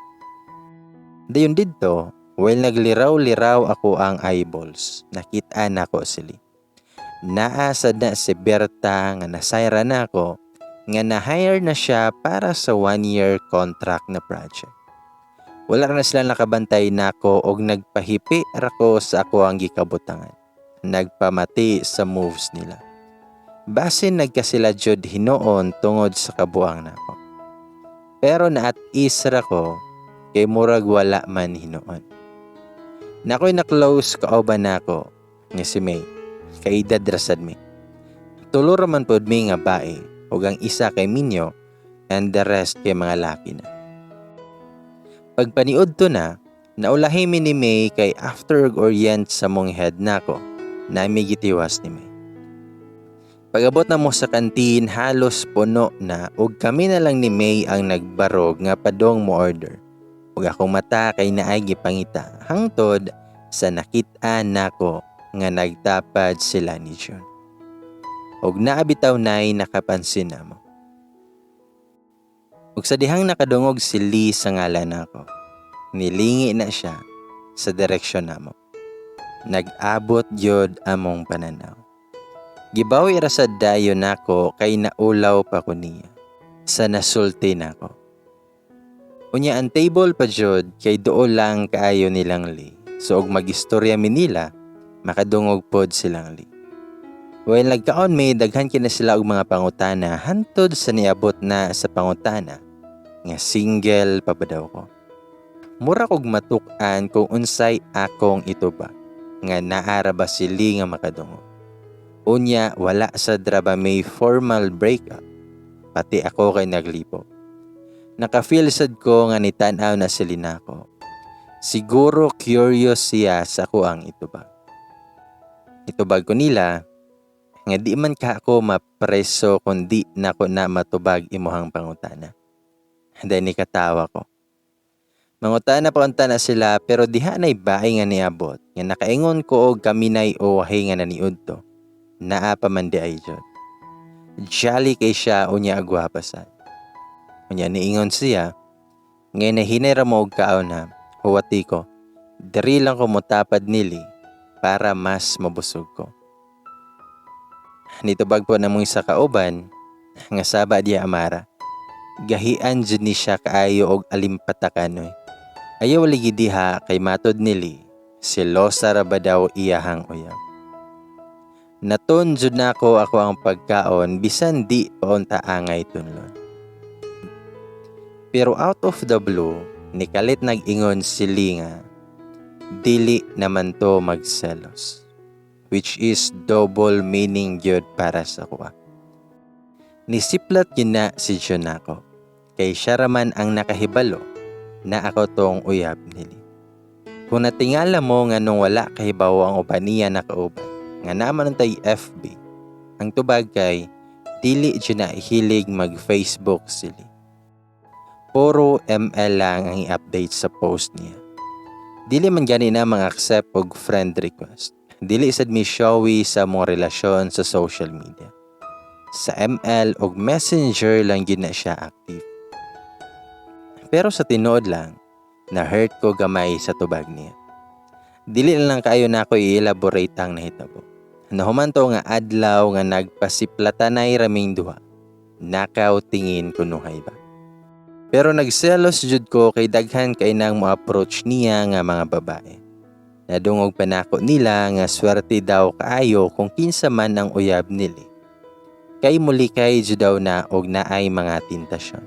Dayon didto, while nagliraw-liraw ako ang eyeballs, nakita nako sili. Naa sad na si Berta nga nasayra nako nga na-hire na siya para sa 1 year contract na project. Wala na sila nakabantay nako og nagpahipi ra ko sa ako ang gikabutangan. Nagpamati sa moves nila. Basin nagkasila jud hinuon tungod sa kabuang nako. Pero na-at ease ra ko kay murag wala man hinuon. Nakoy na close kauban nako nga si May. Kaedad ra sad mi. Tulo ra man pod mi nga bae ug ang isa kay minyo and the rest kay mga laki na. Pagpaniud to na, naulahi mi ni May kay after og orient sa mong head nako, nami gitiwas ni May. Pag-abot na mo sa kantin, halos puno na ug kami na lang ni May ang nagbarog nga padong mo order. Ug akong mata kay naay gipangita hangtod sa nakit-an nako nga nagtapad sila ni John. Ug naabitaw nay nakapansin namo. Ug sa dihang nakadungog si Lee sa ngalan nako, nilingi na siya sa direksyon namo. Nag-abot gyud among pananaw. Gibawi ra sad dayon nako kay naulaw pa ko niya. Sa nasulti nako. Unya ang table pa jud kay duol lang kaayo nilang Lee. So og magistorya mi nila, makadungog pod silang Lee. While nagkaon may daghan kina sila og mga pangutana hantod sa niabot na sa pangutana nga single pa ba daw ko. Mura kog matuk-an kung unsay akong itubag nga naara ba sili nga makadungog. Unya wala sa draba may formal breakup. Pati ako kay naglipo. Naka-feel sad ko nga nitan-aw na sila nako. Siguro curious siya sa ako ang itubag. Itubag ko nila nga di man ka ako mapreso kung di nako na matubag imuhang pangutana. Then nikatawa ko. Mangutana pa unta na sila, pero diha na'y bae nga niabot nga nakaingon ko og kami na'y uwahi nga naniud to. Naa pa man di ay jud. Jolly kay siya, unya agwapa sad. Unya niingon siya ngay nahinay ra mo og kaon ha. Huwati ko. Diri lang ko motapad nili para mas mabusog ko. Nitubag po na mong isa kauban nga saba diya Amara. Gahian jud ni siya kaayo og alimpatakan oy. Ayaw ligi diha kay matod nili, selosa ra ba daw iyahang uyab. Naton jud nako ako ang pagkaon bisan di pa unta angay tunlon. Pero out of the blue, nikalit nag-ingon sili nga dili naman to magselos, which is double meaning gyud para sa kuha. Nisiplat yun na si John nako, kay siya raman ang nakahibalo na ako tong uyab nili. Kung natingala mo nga nung wala kahibaw ang uban niya nakauban, nga naman tay FB, ang tubag kay dili jud na hilig mag Facebook sili. Puro ML lang ang i-update sa post niya. Dili man gani na mga accept og friend request. Dili sad mi showy sa mong relasyon sa social media. Sa ML og Messenger lang gyud na siya active. Pero sa tinuod lang, na-hurt ko gamay sa tubag niya. Dili na lang kaayo nako i-elaborate ang nahitabo. Nahuman to nga adlaw nga nagpasiplatanay raming duha. Nakaw tingin kunuhay ba. Pero nagselos jud ko kay daghan kay nang mo-approach niya nga mga babae. Nadungog pa nako nila nga swerte daw kaayo kung kinsa man ang uyab nili. Kay mulikay jud daw na og naay mga tentasyon.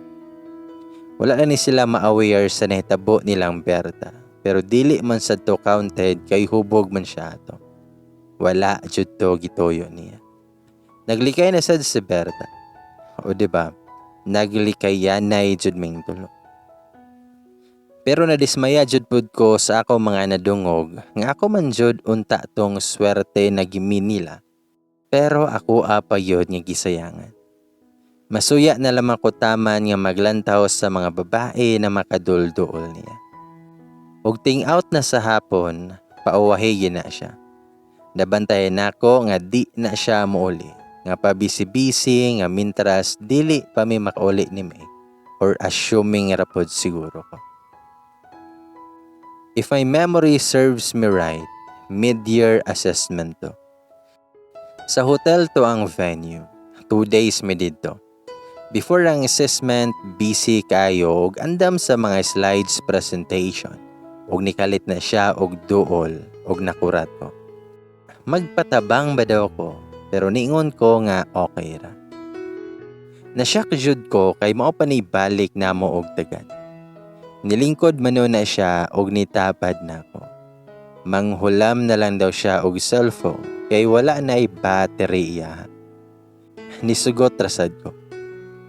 Wala na ni sila ma-aware sa nahitabo nilang Berta, pero dili man sad to counted kay hubog man siya ato. Wala jud to gituyo niya. Naglikay na sad si Berta. O di ba? Naglikayanay jud ming tulo. Pero nadismaya jud pud ko sa ako mga nadungog nga ako man jud unta tong swerte na gimin nila. Pero ako pa yun nga gisayangan. Masuya na lamang ko taman nga maglantaw sa mga babae na makadulduol niya. Ug ting out na sa hapon, pauwahi na siya. Nabantayan nako nga di na siya muuli, nga pabisi-bisi nga mintras dili pa mi makauli ni May, or assuming ra pod siguro ko. If my memory serves me right, mid-year assessment to. Sa hotel to ang venue. 2 days mi didto. Before ang assessment, busy kayo og andam sa mga slides presentation. Og nikalit na siya og duol og nakurat ko. Magpatabang ba daw ko, pero niingon ko nga okay ra. Nashock jud ko kay mao pa ni balik namo og tagad. Nilingkod man na siya og nitapad nako. Manghulam na lang daw siya og cellphone kay wala na battery iya. Nisugot rasad ko.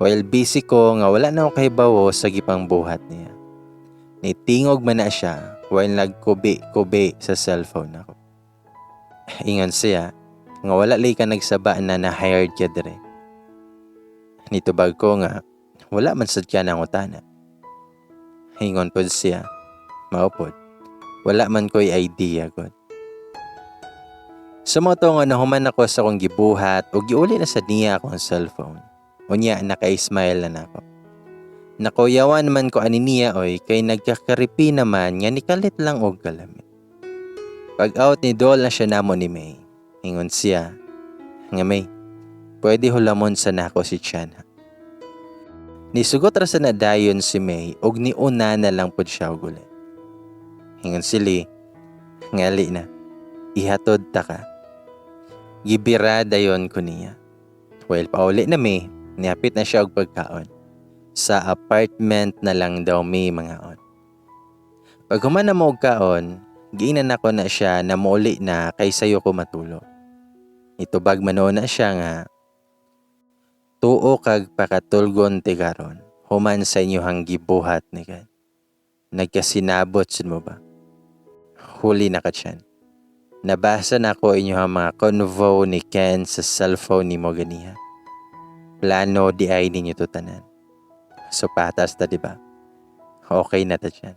While busy ko nga wala na ako kahibawo sa gipangbuhat niya. Nitingog man na siya while nagkubi-kubi sa cellphone nako. Ingon siya nga wala lay ka nagsaba na na-hired ka dire. Nitubag ko nga wala man sad ka nangutana. Ingon pod siya, mao pod. Wala man ko'y idea god. Sumoto nga nahuman ako sa akong gibuhat ug giuli na sad niya akong cellphone. Unya naka-smile na nako. Nakuyawan man ko ani niya oy kay nagkakaripi naman nga nikalit lang og kalamit. Pag out ni Dol na siya namo ni May. Ingon siya nga, "May, pwede hulamon sa nako si Chan ha?" Nisugot ra sa nadayon si May og niuna na lang pud siya og uli. Ingon sili, ngali na, ihatod ta ka. Gibira dayon ko niya. While pauli na mi, nihapit na siya og pagkaon. Sa apartment na lang daw mi mangaon. Pag human na mo og kaon, giingnan nako na siya na muuli na kay sayo ko matulog. Itubag man na siya nga, "Tuo kag pakatulgon ti karon human sa inyohang gibuhat ni Ken. Nagkasinabot sad mo ba? Huli na ka tiyan. Nabasa na ko inyohang mga convo ni Ken sa cellphone nimo ganiha. Plano di ay ninyo to tanan. So patas ta, di ba? Okay na ta tiyan.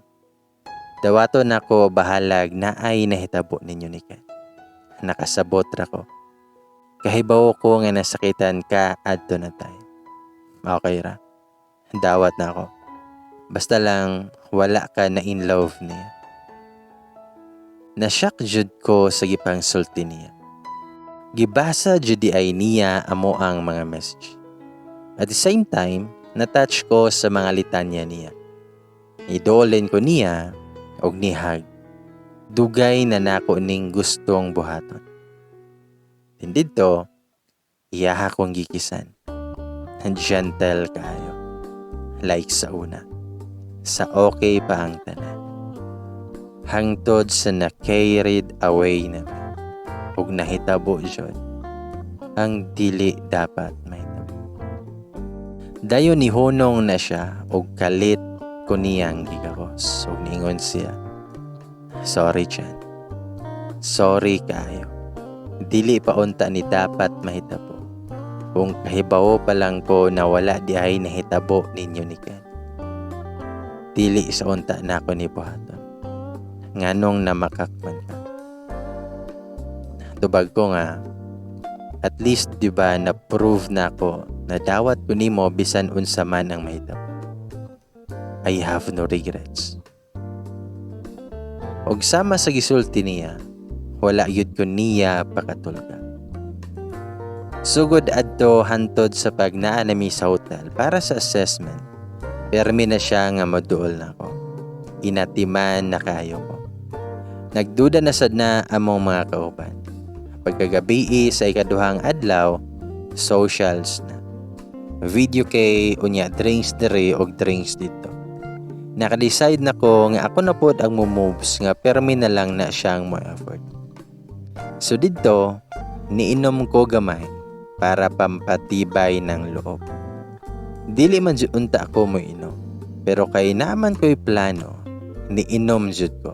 Dawato nako bahalag na ay nahitabo ninyo ni Ken. Nakasabot ra ko. Kahibaw ko nga nasakitan ka adto na tayo. Okay ra. Dawat na ako. Basta lang wala ka na in love niya." Na-shock jud ko sa gipang sulti niya. Gibasa jud di ay niya amo ang mga message. At the same time, na-touch ko sa mga litanya niya. Idolin ko niya og nihag. Dugay na nako ning gustong buhaton. Didto, iyaha kong gikisan. Gentle kaayo. Like sa una. Sa okay pa ang tanan. Hangtod sa na-carried away na ug nahitabo jud ang dili dapat mahitabo. Dayon nihunong na siya og kalit ko niyang gigakos ug niingon siya, "Sorry, Chan. Sorry kaayo. Dili pa unta ni dapat mahitabo. Kung kahibawo pa lang ko na wala di ay nahitabo ninyo ni Ken, dili sa unta na ako ni buhaton. Nganong namakak man ka?" Tubag ko nga, "At least di ba na prove na ako na dawat ko nimo bisan unsa man ang mahitabo. I have no regrets." Og sama sa gisulti niya, wala gyud ko niya pakatulga. Sugod adto hantod sa pagnaa nami sa hotel para sa assessment. Permi na siya nga moduol nako. Inatiman na kaayo ko. Nagduda na sad na among mga kauban. Pagkagabii sa ikaduhang adlaw, socials na. Video kay unya drinks diri og drinks didto. Naka-decide na ko nga ako na pod ang mo-moves nga permi na lang na siyang mo effort. So didto, niinom ko gamay para pampatibay ng loob. Dili man jud unta ako mo inom, pero kay naaman ko'y plano, niinom jud ko.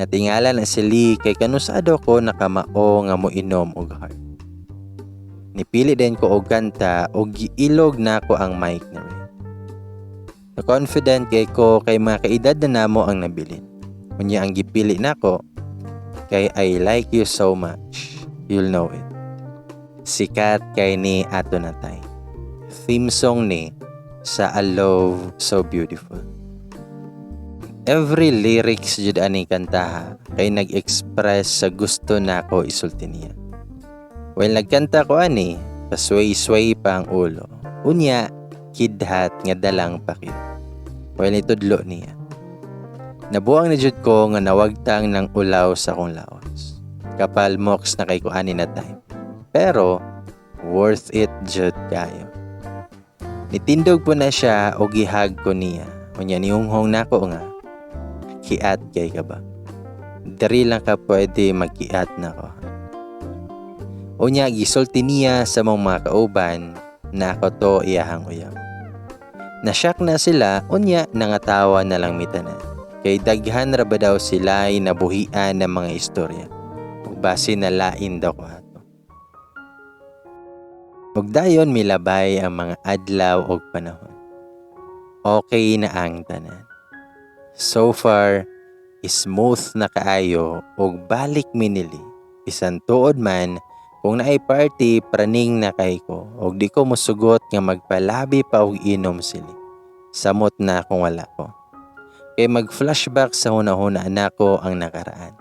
Natingala na si Lee kay kanusado ko nakamao nga mo inom og hard. Nipili din ko og kanta og giilog nako ang mic ni Ray. Na confident kay ko kay mga kaedad na namo ang nabilin. Unya ang gipili nako kay "I Like You So Much, You'll Know It." Sikat kay ni ato na tay. Theme song ni sa A Love So Beautiful. Every lyrics jud ani kantaha kay nag-express sa gusto nako isulti niya. While nagkanta ko ani, pasway-sway pa ang ulo. Unya, kidhat nga dalang pakit. While nitudlo niya. Nabuang na jud ko nga nawagtang ng ulaw sa akong lawas. Kapalmox na kay ko ani na time. Pero, worth it jud kayo. Nitindog po na siya o gihag ko niya. Unya nihunghong nako nga, "Kiat kay ka ba? Diri lang ka pwede magkiat nako." Unya gisulti niya sa mga kauban na ako to iyahang uyab. Nashock na sila, unya nangatawa na lang mitanan. Kay daghan ra ba daw sila ay nabuhian ng mga istorya. Ug base na lain daw ko ato. Ug dayon milabay ang mga adlaw og panahon. Okay na ang tanan. So far, smooth na kaayo ug balik minili. Bisan tuod man, kung naay party, praning na kay ko ug di ko mosugot nga magpalabi pa og inom sili. Samot na kung wala ko. Kay mag-flashback sa hunahuna nako ang nakaraan.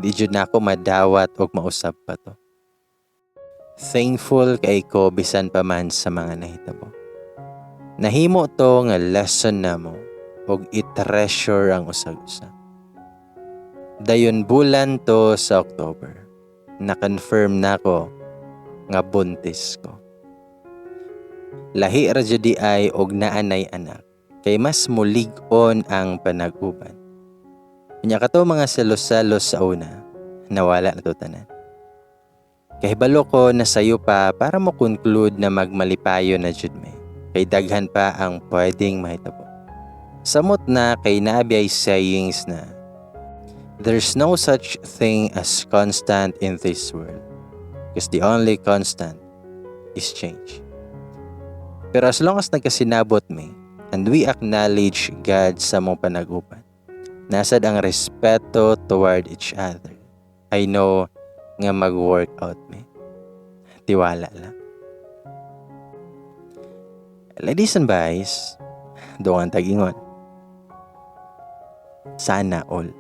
Di jud nako madawat og mausab pa to. Thankful kay ko bisan pa man sa mga nahitabo. Nahimo to nga lesson namo og i-treasure ang usag-usa. Dayon bulan to sa October, na-confirm nako nga buntis ko. Lahi ra jud di ay og naanay anak kay mas mulig-on ang panag-uban. Unya kato mga selos-selos sa una, nawala na to tanan. Kahibalo ko na sayo pa para mo conclude na magmalipayo na jud me. Kay daghan pa ang pwedeng mahitabo. Samot na kay naa ay sayings na there's no such thing as constant in this world, because the only constant is change. Pero as long as nagkasinabot mi and we acknowledge God sa among panaguban, nasad ang respeto toward each other, I know nga mag-work out mi. Tiwala lang. Ladies and boys, dungan tag-ingon. Sana all.